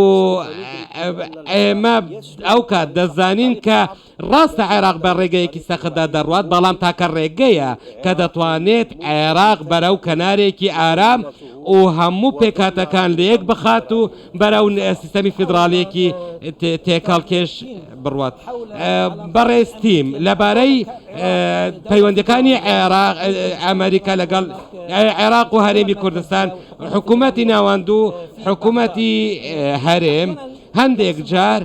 و ئێمە ئەو کات دەزانین کە ڕاستە عێراق بە ڕێگەیەکی سەختدا دەڕوات، بەڵام تاکە ڕێگەیە کە دەتوانێت عێراق بەرەو کەنارێکی ئارام و هەموو پێکهاتەکان لەیەک بخات و بەرەو سیستەمی فیدراڵییەکی تێکهەڵکێش بڕوات. بەڕێز تیم، لەبارەی پەیوەندییەکانی عێراق ئەمریکا لەگەڵ عێراق و هەرێمی کوردستان، حکوومەتی ناوەند و حکوومەتی هەرێم هەندێک جار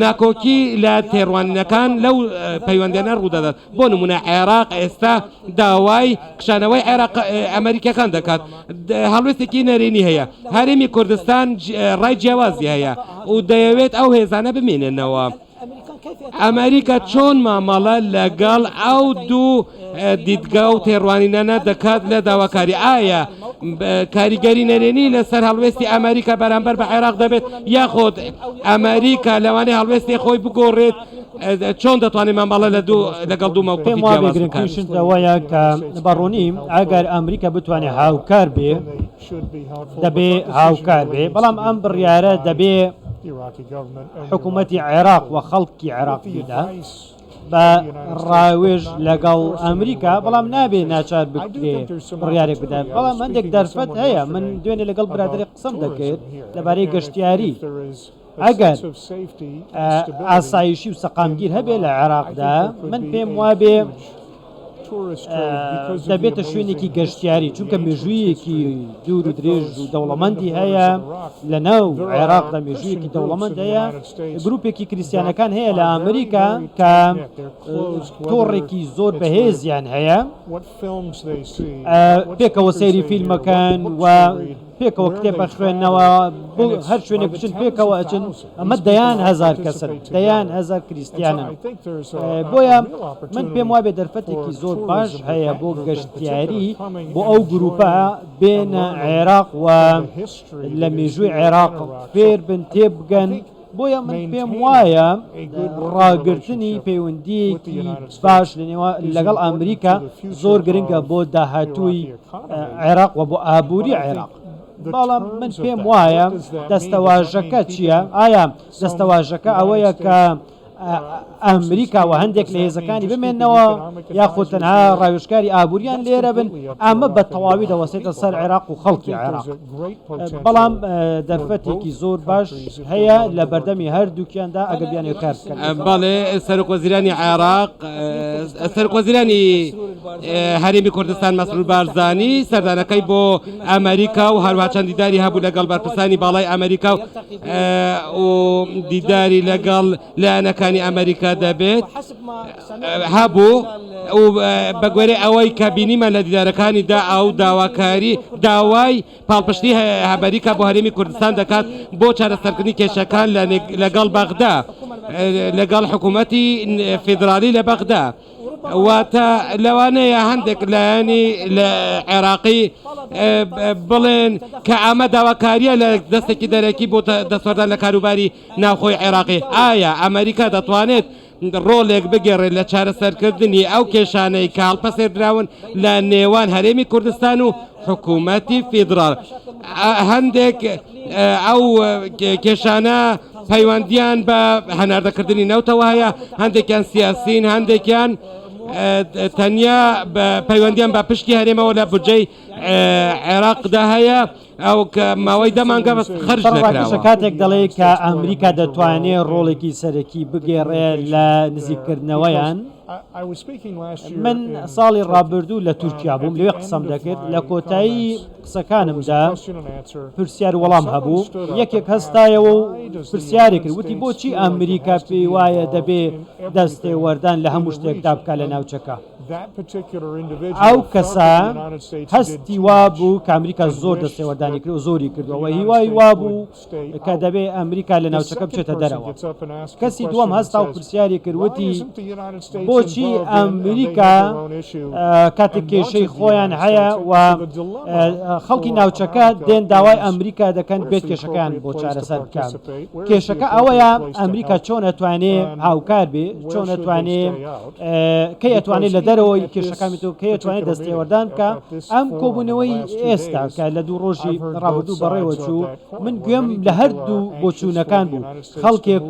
ناکۆکی لە تێڕوانینەکان لەو پەیوەندیانە ڕوودەدات بۆ نمونە عێراق ئێستا داوای کشانەوەی عێراق ئەمریکەکان دەکات هەڵوێستێکی نەرێنی هەیە هەرێمی کوردستان ڕای جیاوازی هەیە و دەیەوێت ئەو هێزانە بمێنێنەوە. ئەمریکا چۆن مامەڵە لەگەڵ ئەو دوو دیدگا و تێڕوانینانە دەکات لە داواکاری ئایا کاریگەری نەرێنی لەسەر هەڵوێستی ئەمریکا بەرامبەر بە عێراق دەبێت یاخود ئەمریکا لەوانەیە هەڵوێستی خۆی بگۆڕێت چۆن دەتوانێت مامەڵە لە دوو لەگەڵ دوو مەوقفی پێم وابێ جیاواز بکات؟ گرنگترین شت ئەوەیە کە بە ڕوونی ئەگەر ئەمریکا بتوانێت هاوکار بێ دەبێ هاوکار بێ بەڵام ئەم بڕیارە دەبێ حکوومەتی عێراق و خەڵکی عێراق بیدا بە ڕاوێژ لەگەڵ ئەمریکا بەڵام نابێ ناچار بکرێ بڕیارێک بدات بەڵام هەندێک دەرفەت هەیە من دوێنێ لەگەڵ برادری قسەم دەکرد لەبارەی گەشتیاری ئەگەر ئاسایشی و سەقامگیر هەبێ لە عێراقدا من پێم وابێ دەبێتە شوێنێکی گەشتیاری چونکە مێژوویەکی دوور و درێژ و دەوڵەمەندی هەیە لە ناو عێراقدا مێژوویەکی دەوڵەمەند هەیە گروپێکی کریسیانەکان هەیە لە ئەمریکا کە تۆڕێکی زۆر بەهێزیان هەیە پێکەوە سەیری فیلمەکەن و پێکەوە کتێب ئەخوێنەوە بۆ هەر شوێنێک بچن پێکەوە ئەچن ئەمە دەیان هەزار کەسن دەیان هەزار کریسیانن بۆیە من پێم وابێ دەرفەتێکی زۆر باش هەیە بۆ گەشتیاری بۆ ئەو گروپە بێنە عێراق و لە مێژووی عێراق فێر بن تێبگەن بۆیە من پێم وایە ڕاگرتنی پەیوەندییەکی باش لەگەڵ ئەمریکا زۆر گرنگە بۆ داهاتووی عێراق و بۆ ئابووری عێراق. بەڵام من پێم وایە دەستەواژەکە چییە؟ ئایا دەستەواژەکە ئەوەیە کە ئەمریکا و هەندێک لە هێزەکانی بمێنەوە یاخود تەنها ڕاوێژکاری ئابووریان لێرە بن ئەمە بە تەواوی دەوەستێتە سەر عێراق و خەڵکی عێراق بەڵام دەرفەتێکی زۆر باش هەیە لە بەردەمی هەردووکیاندا ئەگەر بیانەوێت کار بکەن. بەڵێ سەرۆکوەزیرانی عێراق سەرۆکوەزیرانی هەرێمی کوردستان مەسرور بارزانی سەردانەکەی بۆ ئەمریکا و هەروەها چەند دیداری هەبوو لەگەڵ بەرپرسانی باڵای ئەمریکا و دیداری لەگەڵ لایەنەکانی ئەمریکا دەبێت هەبوو و بەگوێرەی ئەوەی کە بینیمان لە دیدارەکانیدا ئەو داواکاری داوای پاڵپشتی ئەمریکا بۆ هەرێمی کوردستان دەکات بۆ چارەسەرکردنی کێشەکان لەگەڵ بەغدا لەگەڵ حکوومەتی فیدرالی لە بەغدا. واتە لەوانەیە هەندێک لایەنی لە عێراقی بڵێن کە ئەمە داواکاریە لە دەستێکی دەرەکی بۆ دەستوەردان لە کاروباری ناوخۆی عێراقی ئایا ئەمریکا دەتوانێت ڕۆڵێک بگێڕێت لە چارەسەرکردنی ئەو کێشانەی کە هەڵپەسێردراون لە نێوان هەرێمی کوردستان و حکوومەتی فیدراڵ هەندێک ئەو کێشانە پەیوەندیان بە هەناردەکردنی نەوتەوە هەیە هەندێکیان سیاسین هەندێکیان تەنیا پەیوەندیان بە پشکی هەرێمەوە لە بودجەی عێراقدا هەیە. ئەو کە ماوەی دە مانگە بەس خەرج ڕاکەشە نەکراوە. کاتێک دەڵێ کە ئەمریکا دەتوانێ ڕۆڵێکی سەرەکی بگێڕێ لە نزیککردنەوەیان، من ساڵی ڕابردوو لە تورکیا بووم، لەوێ قسەم دەکرد، لە کۆتایی قسەکانمدا پرسیار و وەڵام هەبوو، یەکێک هەستایەوە و پرسیاری کرد، وتی بۆچی ئەمریکا پێی وایە دەبێ دەستێوەردان لە هەموو شتێکدا بکات لە ناوچەکە؟ ئەو کەسە هەستی وابوو کە ئەمریکا زۆر دەستێوەردانی کرد و زۆری کردووە و هیوای وابوو کە دەبێ ئەمریکا لە ناوچەکە بچێتە دەرەوە. کەسی دووەم هەستا و پرسیاری کرد وتی بۆچی ئەمریکا کاتێک کێشەی خۆیان هەیە و خەڵکی ناوچەکە دێن داوای ئەمریکا دەکەن بێت کێشەکەیان بۆ چارەسەر بکات. کێشەکە ئەوەیە ئەمریکا چۆن ئەتوانێ هاوکار بێ، چۆن ئەتوانێ کەی ئەتوانێت لە دەرەوەی کێشەکان بێت و کەی ئەتوانێت دەستێوەردان بکە. ئەم کۆبوونەوەی ئێستا کە لە دوو ڕۆژی ڕابردوو بەڕێوە چوو، من گوێم لە هەردوو بۆچوونەکان بوو، خەڵکێک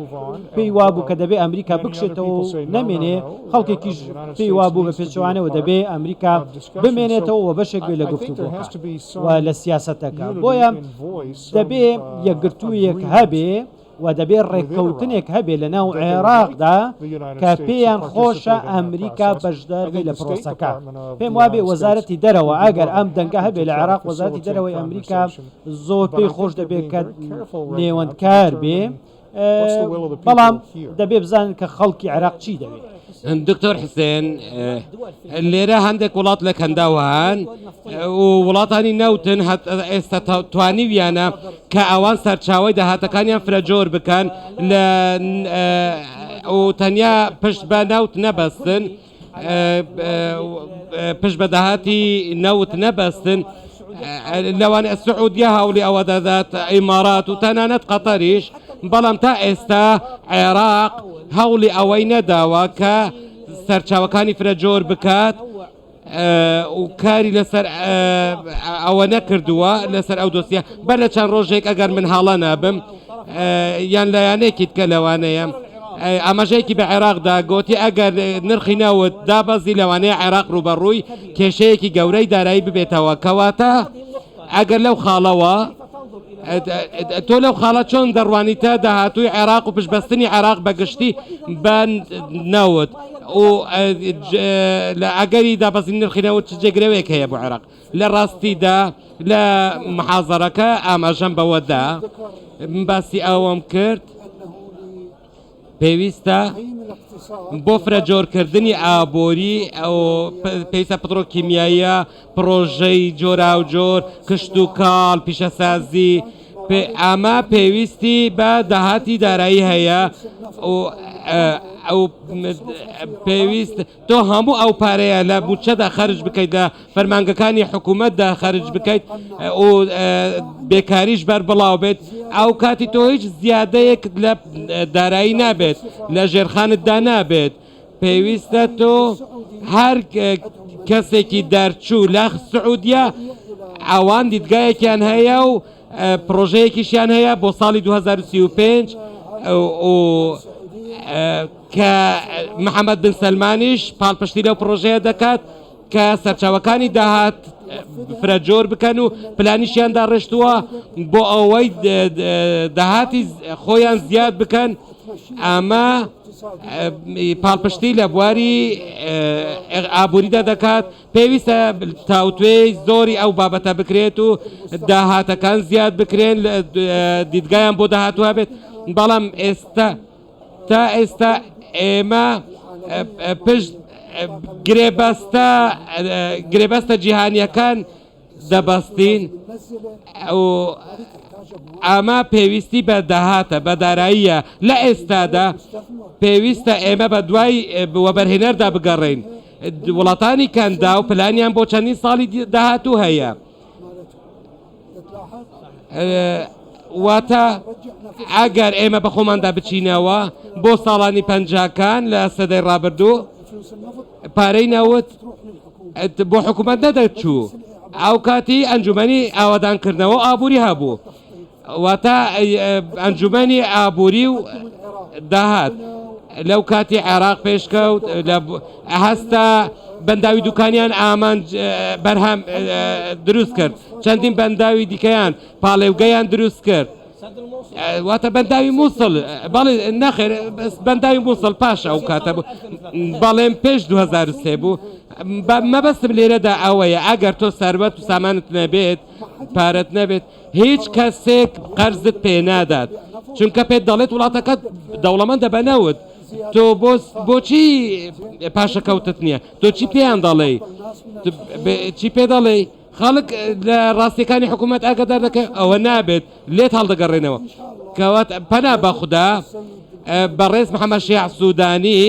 پێی وابوو کە دەبێ ئەمریکا بکشێتەوە و نەمێنێ، خەڵکێکیش پێی وابوو بە پێچەوانەوە دەبێ ئەمریکا بمێنێتەوە و بەشێک بێ لە گفتوگۆکە و لە سیاسەتەکە. بۆیە دەبێ یەکگرتوویەک هەبێ و دەبێ ڕێککەوتنێک هەبێ لە ناو عێراقدا کە پێیان خۆشە ئەمریکا بەشدار بێ لە پرۆسەکە. پێم وابێ وەزارەتی دەرەوە ئەگەر ئەم دەنگە هەبێ لە عێراق وەزارەتی دەرەوەی ئەمریکا زۆر پێی خۆش دەبێ کە نێوەندکار بێ، بەڵام دەبێ بزانن کە خەڵکی عێراق چی دەوێ. دکتۆر حسێن، لێرە هەندێک وڵات لە کەنداو هەن و وڵاتانی نەوتن ئێستا توانیویانە کە ئەوان سەرچاوەی داهاتەکانیان فرەجۆر بکەن لە و تەنیا پشت بە نەوت نەبەستن، پشت بە داهاتی نەوت نەبەستن، لەوانە سعودیە هەوڵی ئەوە دەدات، ئیمارات و تەنانەت قەتەریش، بەڵام تا ئێستا عێراق هەوڵی ئەوەی نەداوە کە سەرچاوەکانی فرە جۆر بکات و کاری لەسەر ئەوە نەکردووە لەسەر ئەو دۆسیە. بەر لە چەند ڕۆژێک ئەگەر من هەڵە نابم یان لایەنێکی دیکە لەوانەیە ئاماژەیەکی بە عێراقدا گوتی ئەگەر نرخی نەوت دابەزی لەوانەیە عێراق ڕووبەڕووی کێشەیەکی گەورەی دارایی ببێتەوە. کەواتە ئەگەر لەو خاڵەوە تۆ لەو خاڵە چۆن دەڕوانیتە داهاتووی عێراق و پشتبەستنی عێراق بە گشتی بە نەوت و لە ئەگەری دابەزینی نرخی نەوت چ جێگرەوەیەک هەیە بۆ عێراق؟ لە ڕاستیدا لە محازەرەکە ئاماژەم بەوەدا باسی ئەوەم کرد پێویستە بۆ فرەجۆرکردنی ئابووری ئەو پێویستە پترۆکیمیاییە، پڕۆژەی جۆراوجۆر، کشتوکاڵ، پیشەسازی، ئەمە پێویستی بە داهاتی دارایی هەیە و ئەو پێویست تۆ هەموو ئەو پارەیە لە بودجەدا خەرج بکەیت، لە فەرمانگەکانی حکوومەتدا خەرج بکەیت و بێکاریش بەربڵاو بێت، ئەو کاتی تۆ هیچ زیادەیەک لە دارایی نابێت، لە ژێرخانتدا نابێت. پێویستە تۆ هەر کەسێکی دەرچوو لە سعودیە ئەوان دیدگایەکیان هەیە و پڕۆژەیەکیشیان هەیە بۆ ساڵی 2035 و کە محەممەد بن سەلمانیش پاڵپشتی لەو پڕۆژەیە دەکات کە سەرچاوەکانی داهات فرەجۆر بکەن و پلانیشیان داڕشتووە بۆ ئەوەی داهاتی خۆیان زیاد بکەن. ئەمە پاڵپشتی لە بواری ئابووریدا دەکات. پێویستە تاوتوێی زۆری ئەو بابەتە بکرێت و داهاتەکان زیاد بکرێن، دیدگایان بۆ داهاتوو هەبێت. بەڵام ئێستا تا ئێستا ئێمە پشت گرێبەستە گرێبەستە جیهانیەکان دەبەستین و ئەمە پێویستی بە داهاتە، بە داراییە. لە ئێستادا پێویستە ئێمە بە دوای وەبەرهێنەردا بگەڕێین. وڵاتانی کەنداو پلانیان بۆ چەندین ساڵی داهاتوو هەیە. واتە ئەگەر ئێمە بە خۆماندا بچینەوە بۆ ساڵانی پەنجاکان لە سەدەی ڕابردوو، پارەی نەوت بۆ حکوومەت نەدەچوو. ئەو کاتی ئەنجومەنی ئاوادانکردنەوە و ئابووری هەبوو، واتە ئەنجومەنی ئابووری و داهات. لەو کاتی عێراق پێشکەوت، هەستە بەنداوی دوکانیان ئامانج بەرهەم دروست کرد، چەندین بەنداوی دیکەیان پاڵێوگەیان دروست کرد. واتە بەنداوی مووسڵ، بەڵێ نەخێر بەنداوی مووسڵ پاش ئەو کاتە بوو، بەڵێم پێش 2003 بوو. مەبەستم لێرەدا ئەوەیە ئەگەر تۆ سەروەت و سامانت نەبێت، پارەت نەبێت، هیچ کەسێک قەرزت پێ نادات، چونکە پێت دەڵێت وڵاتەکەت دەوڵەمەندە بە نەوت، تۆ بۆچی پاشەکەوتت نییە؟ تۆ چی پێیان دەڵێی؟ چی پێ دەڵێی؟ خەڵک لە ڕاستیەکانی حکوومەت ئاگادار دەکەن، ئەوە نابێت لێت هەڵدەگەڕێنەوە. کەوات پەنا بە خودا بەڕێز محەممەد شیاع سوودانی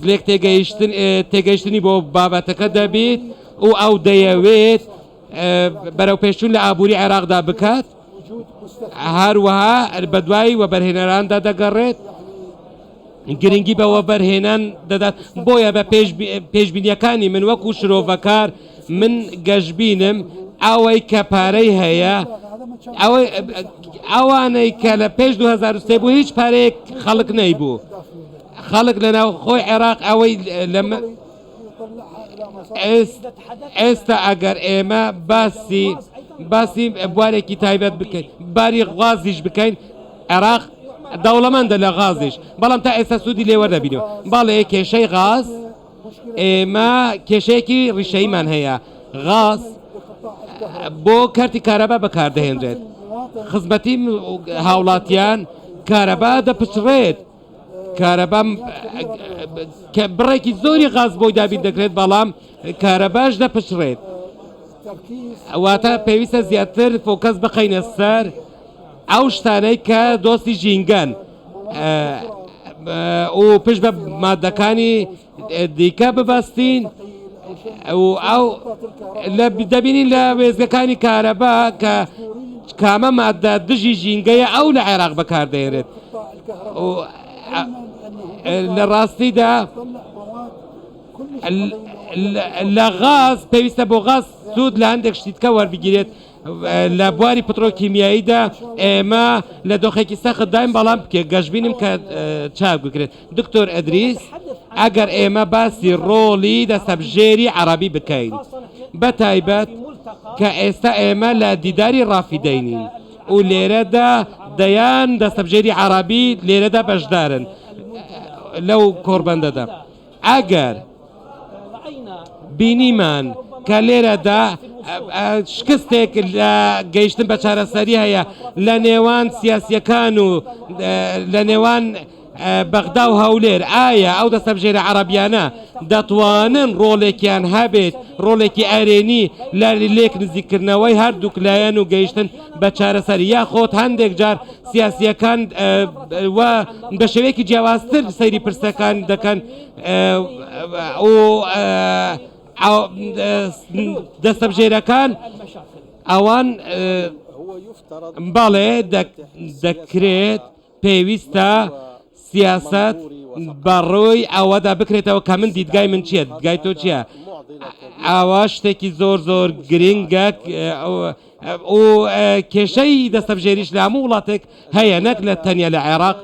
لێک تێگەیشتن تێگەیشتنی بۆ بابەتەکە دەبیت و ئەو دەیەوێت بەرەوپێشچوون لە ئابووری عێراقدا بکات، هەروەها بەدوای وەبەرهێنەراندا دەگەڕێت، گرنگی بە وەبەرهێنان دەدات، بۆیە بە پێشبینیەکانی من وەکو شرۆڤەکار من گەشبینم ئەوەی کە پارەی هەیە ئەوانەی کە لە پێش 2003 بوو هیچ پارەیەک خەڵک نەیبوو، خەڵک لە ناوخۆی عێراق ئەوەی لە ئێستا ئەگەر ئێمە باسی باسی بوارێکی تایبەت بکەین، باری غازیش بکەین، عێراق دەوڵەمەندە لە غازیش، بەڵام تا ئێستا سوودی لێ وەردەبینەوە. بەڵێ کێشەی غاز ئێمە کێشەیەکی ڕیشەییمان هەیە، غاز بۆ کەرتی کارەبا بەکاردەهێنرێت، خزمەتی هاوڵاتیان کارەبا دەپچڕێت. کارەبا کە بڕێکی زۆری غاز بۆی دابین دەکرێت، بەڵام کارەباش دەپچڕێت. واتە پێویستە زیاتر فۆکەس بخەینە سەر ئەو شتانەی کە دۆستی ژینگەن و پشت بە مادەکانی دیکە ببەستین و ئەو دەبینین لە وێزگەکانی کارەبا کە کامە مادە دژی ژینگەیە ئەو لە عێراق بەکاردێنرێت. لە ڕاستیدا لە غاز پێویستە بۆ غاز سوود لە هەندێک شتی دیکە وەربگیرێت. لە بواری پترۆکیمیاییدا ئێمە لە دۆخێکی سەختداین، بەڵام گەشبینم کە چاک بکرێت. دکتۆر ئەدریس، ئەگەر ئێمە باسی ڕۆڵی دەستەبژێری عەڕەبی بکەین، بە تایبەت کە ئێستا ئێمە لە دیداری ڕافیدەینین و لێرەدا دەیان دەستەبژێری عەڕەبی لێرەدا بەشدارن لەو کۆڕبەندەدا، ئەگەر بینیمان کە لێرەدا شکستێک لە گەیشتن بە چارەسەری هەیە لە نێوان سیاسیەکان و لە نێوان بەغدا و هەولێر، ئایا ئەو دەستەبژێرە عەڕەبیانە دەتوانن ڕۆڵێکیان هەبێت، ڕۆڵێکی ئەرێنی لە لێک نزیککردنەوەی هەردووک لایەن و گەیشتن بە چارەسەری، یاخۆد هەندێک جار سیاسییەکان و بە شێوەیەکی جیاوازتر سەیری پرسەکان دەکەن و دەستەبژێرەکان ئەوان بەڵێ دەکرێت پێویستە سیاسەت بەڕووی ئەوەدا بکرێتەوە کە من دیدگای من چییە، دیدگای تۆ چییە؟ ئەوە شتێکی زۆر زۆر گرنگە و کێشەی دەستەبژێریش لە هەموو وڵاتێک هەیە نەک لە تەنیا لە عێراق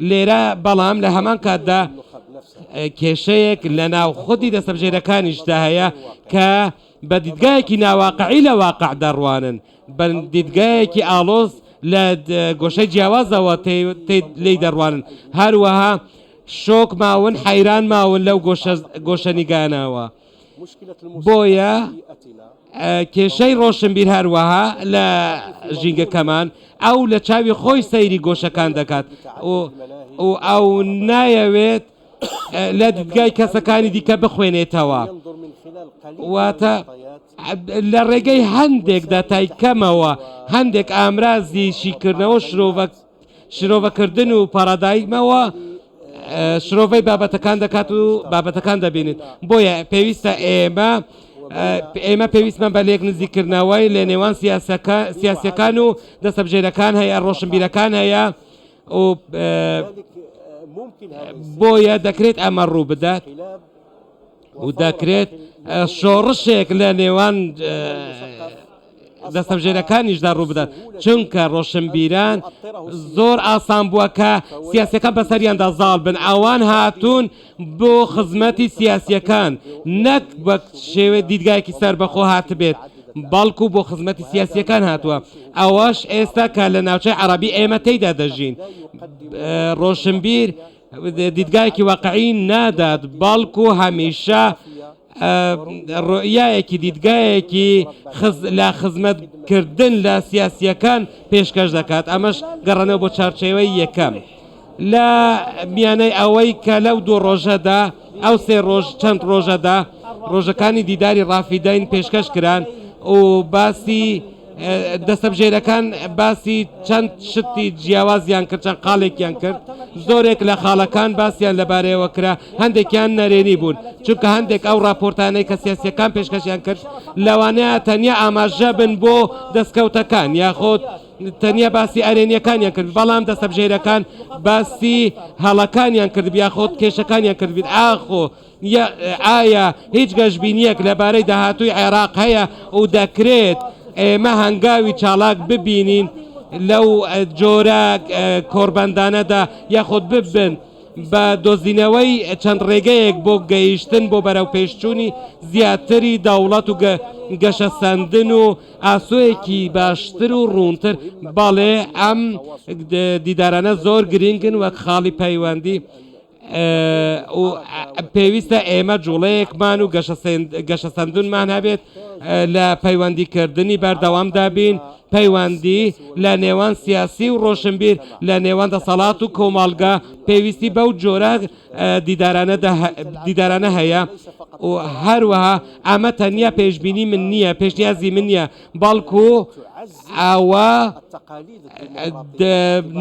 لێرە، بەڵام لە هەمان کاتدا کێشەیەک لە ناو خودی دەستەبژێرەکانیشدا هەیە کە بە دیدگایەکی ناواقعی لە واقع دەڕوانن، بە دیدگایەکی ئاڵۆز لە گۆشەی جیاوازەوە لێی دەڕوانن، هەروەها شۆک ماون، حەیران ماون لەو گۆشەنیگانەوە. بۆیە کێشەی ڕۆشنبیر هەروەها لە ژینگەکەمان ئەو لە چاوی خۆی سەیری گۆشەکان دەکات و ئەو نایەوێت لە دیدگای کەسەکانی دیکە بخوێنێتەوە، واتە لە ڕێگەی هەندێک داتای کەمەوە هەندێک ئامرازی شیکردنەوە شرۆڤەکردن و پارادایمەوە شرۆڤەی بابەتەکان دەکات و بابەتەکان دەبینێت. بۆیە پێویستە ئێمە ئێمە پێویستمان بە لێک نزیکردنەوەی لە نێوان سیاسەکان و دەستەبژێرەکان هەیە، ڕۆشنبیرەکان هەیە و بۆیە دەکرێت ئەمە ڕوو بدات و دەکرێت شۆڕشێک لە نێوان دەستەبژێرەکانیشدا ڕووبدات، چونکە ڕۆشنبیران زۆر ئاسان بووە کە سیاسیەکان بەسەریاندا زاڵ بن، ئەوان هاتوون بۆ خزمەتی سیاسیەکان نەک وەک شێوەی دیدگایەکی سەربەخۆ هاتبێت، بەڵکو بۆ خزمەتی سیاسیەکان هاتووە، ئەوەش ئێستا کە لە ناوچەی عەڕەبی ئێمە تێیدا دەژین ڕۆشنبیر دیدگایەکی واقعی نادات، بەڵکو هەمیشە ڕوئیایەکی دیدگایەکی لە خزمەتکردن لە سیاسیەکان پێشکەش دەکات، ئەمەش گەڕانەوە بۆ چارچێوەی یەکەم لە میانەی ئەوەی کە لەو دوو ڕۆژەدا ئەو سێ ڕۆژ چەند ڕۆژەدا ڕۆژەکانی دیداری ڕافیدەین پێشکەش کران و باسی دەستەبژێرەکان باسی چەند شتی جیاوازیان کرد، چەند خاڵێکیان کرد، زۆرێک لە خاڵەکان باسیان لەبارەیەوە کرا، هەندێکیان نەرێنی بوون، چونکە هەندێک ئەو راپۆرتانەی کە سیاسیەکان پێشکەشیان کرد لەوانەیە تەنیا ئاماژە بن بۆ دەستکەوتەکان یاخود تەنیا باسی ئەرێنیەکانیان کرد، بەڵام دەستەبژێرەکان باسی هەڵەکانیان کرد یاخود کێشەکانیان کردبیت. ئاخۆ ئایا هیچ گەشبینییەک لەبارەی داهاتووی عێراق هەیە و دەکرێت ئێمە هەنگاوی چالاک ببینین لەو جۆرە کۆڕبەندانەدا یاخود ببن بە دۆزینەوەی چەند ڕێگەیەک بۆ گەیشتن بۆ بەرەوپێشچوونی زیاتری دەوڵەت و گەشەسەندن و ئاسۆیەکی باشتر و ڕوونتر؟ بەڵێ ئەم دیدارانە زۆر گرنگن وەک خاڵی پەیوەندی. و پێویستە ئێمە جوڵەیەکمان و گەشەسەندنمان هەبێت لە پەیوەندیکردنی بەردەوامدا بین، پەیوەندی لە نێوان سیاسی و ڕۆشنبیر، لە نێوان دەسەڵات و کۆمەڵگە پێویستی بەو جۆرە دیدارانە هەیە و هەروەها ئەمە تەنیا پێشبینی من نییە، پێشنیازی من نییە، بەڵکو ئەوە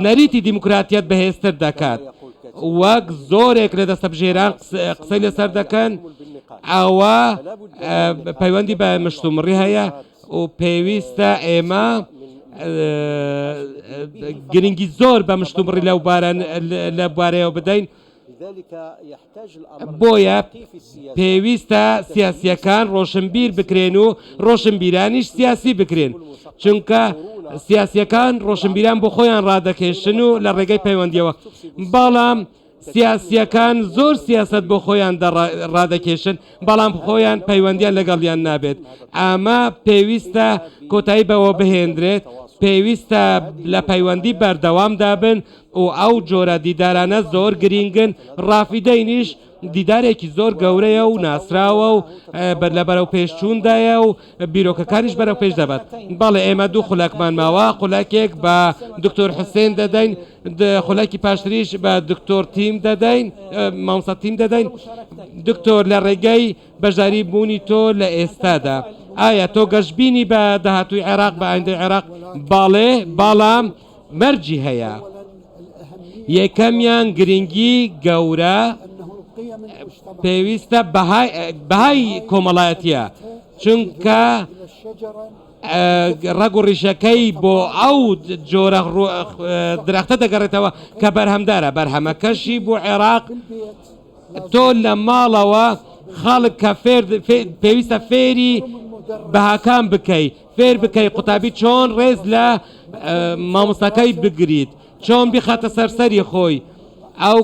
نەریتی دیموکراتیەت بەهێزتر دەکات. وەک زۆرێک لە دەستەبژێران قسەی لەسەر دەکەن، ئەوە پەیوەندی بە مشتومڕی هەیە و پێویستە ئێمە گرنگی زۆر بە مشتومڕی لەو بارەیەوە بدەین. بۆیە پێویستە سیاسییەکان ڕۆشنبیر بکرێن و ڕۆشنبیرانیش سیاسی بکرێن، چونکە سیاسییەکان ڕۆشنبیران بۆ خۆیان ڕادەکێشن و لە ڕێگەی پەیوەندییەوە، بەڵام سیاسییەکان زۆر سیاسەت بۆ خۆیان ڕادەکێشن، بەڵام خۆیان پەیوەندییان لەگەڵیان نابێت. ئەمە پێویستە کۆتایی بەوە بهێندرێت، پێویستە لە پەیوەندی بەردەوامدا بن و ئەو جۆرە دیدارانە زۆر گرینگن، ڕافیدەینیش دیدارێکی زۆر گەورەیە و ناسراوە و لە بەرەوپێشچووندایە و بیرۆکەکانیش بەرەوپێش دەبات. بەڵێ ئێمە دوو خولەکمان ماوە، خولەکێک بە دکتۆر حوسێن دەدەین، خولەکی پاشتریش بە دکتۆر تیم دەدەین، مامۆستا تیم دەدەین. دکتۆر لە ڕێگەی بەشداری بوونی تۆ لە ئێستادا ئایا تۆ گەشبینی بە داهاتووی عێراق، بە ئایندەی عێراق؟ بەڵێ، بەڵام مەرجی هەیە، یەکەمیان گرنگی گەورە پێویستە بەهای کۆمەڵایەتیە، چونکە ڕەگ و ڕیشەکەی بۆ ئەو جۆرە درەختە دەگەڕێتەوە کە بەرهەمدارە، بەرهەمەکەشی بۆ عێراق تۆ لە ماڵەوە خەڵک کە پێویستە فێری بەهاکان بکەی، فێر بکەی قوتابی چۆن ڕێز لە مامۆستاکەی بگریت، چۆن بیخاتە سەر سەری خۆی، ئەو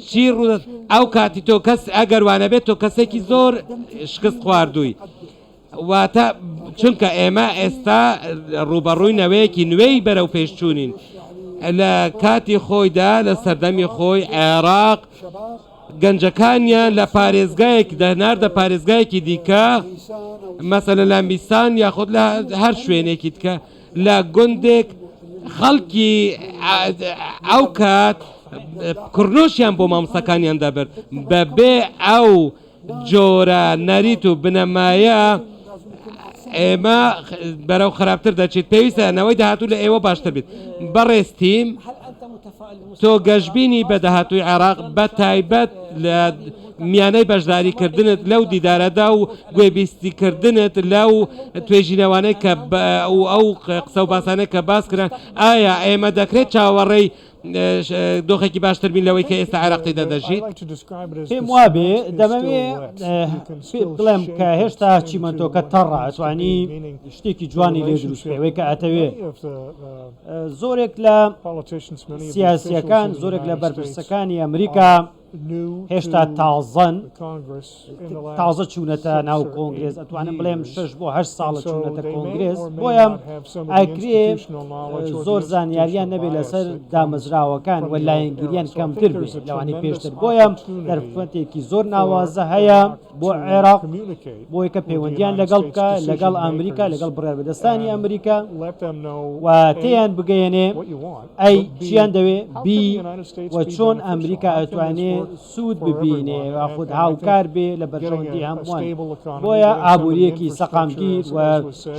چی ڕوو ئەو کاتی تۆ کەس ئەگەر وانەبێت تۆ کەسێکی زۆر شکست خواردووی. واتە چونکە ئێمە ئێستا ڕووبەڕووی نەوەیەکی نوێی بەرەو پێشچوونین لە کاتی خۆیدا لە سەردەمی خۆی عێراق گەنجەکانیان لە پارێزگایەک دەناردە پارێزگایەکی دیکە مەسەلە لە میسان یاخود لە هەر شوێنێکی دیکە لە گوندێک خەڵکی ئەو کات کڕنۆشیان بۆ مامۆستاکانیان دەبرد بەبێ ئەو جۆرە نەریت و بنەمایە ئێمە بەرەو خراپتر دەچیت پێویستە نەوەی داهاتوو لە ئێوە باشتر بیت بەڕێز تیم تۆ گەشببینی بە داهاتووی عێراق بە تایبەت لە میانەی بەشداریکردنت لەو دیدارەدا و گوێبیستیکردنت لەو توێژینەوانەی کە و ئەو قسە و باسانەی کە باس کران، ئایا ئێمە دەکرێت چاوەڕێی دۆخێکی باشتر بین لەوەی کە ئێستا عێراق تێیدا دەژیت؟ پێم وابێ دەمەوێ بڵێم کە هێشتا چیمەنتۆکە تەڕە، ئەتوانی شتێکی جوانی لێ دروست بکەی ئەوەی کە ئەتەوێ. زۆرێک لە سیاسییەکان، زۆرێک لە بەرپرسەکانی ئەمریکا هێشتا تازەن، تازە چوونەتە ناو کۆنگرێس، ئەتوانم بڵێم 6 بۆ 8 ساڵە چوونەتە کۆنگرێس، بۆیە ئەکرێ زۆر زانیاریان نەبێت لەسەر دامەزراوەکان و لایەنگیریان کەمتر بێت لەوانەی پێشتر، بۆیە دەرفەتێکی زۆر ناوازە هەیە بۆ عێراق بۆی کە پەیوەندیان لەگەڵ بکە لەگەڵ ئەمریکا لەگەڵ بڕیاربەدەستانی ئەمریکا و تێیان بگەیەنێ ئەی چیان دەوێ بی و چۆن ئەمریکا ئەتوانێ سوود ببینێ یاخود هاوکار بێ لە بەرژەوەندی هەمووان. بۆیە ئابوورییەکی سەقامگیر و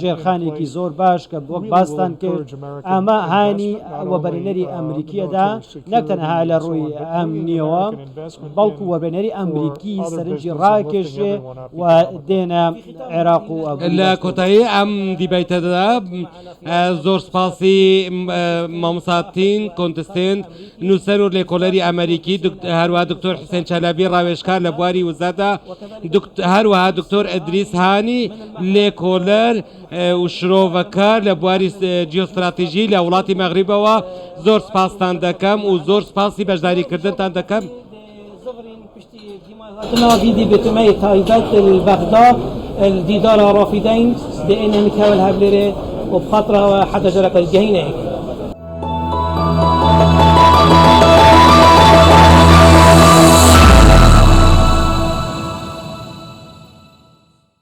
ژێرخانێکی زۆر باش کە وەک باستان کرد ئەمە هانی وەبەرهێنەری ئەمریکی ئەدا نەک تەنها لە ڕووی ئەمنییەوە بەڵکو وەبەرهێنەری ئەمریکی سەرنجی ڕاکێشێ و دێنە عێراق و ئابووری لە باشتر دەبێت. کۆتایی ئەم دیبەیتەدا زۆر سپاسی مامۆستا تین کۆنتستێنت نووسەر و لێکۆڵەری ئەمەریکی، هەروەها دکتۆر حوسێن چەلەبی ڕاوێژکار لە بواری وزەدا، هەروەها دکتۆر ئیدریس هانی لێکۆڵەر و شرۆڤەکار لە بواری جیۆستراتیژی لە وڵاتی مەغریبەوە، زۆر سپاستان دەکەم و زۆر سپاسی بەشداریکردنتان دەکەم.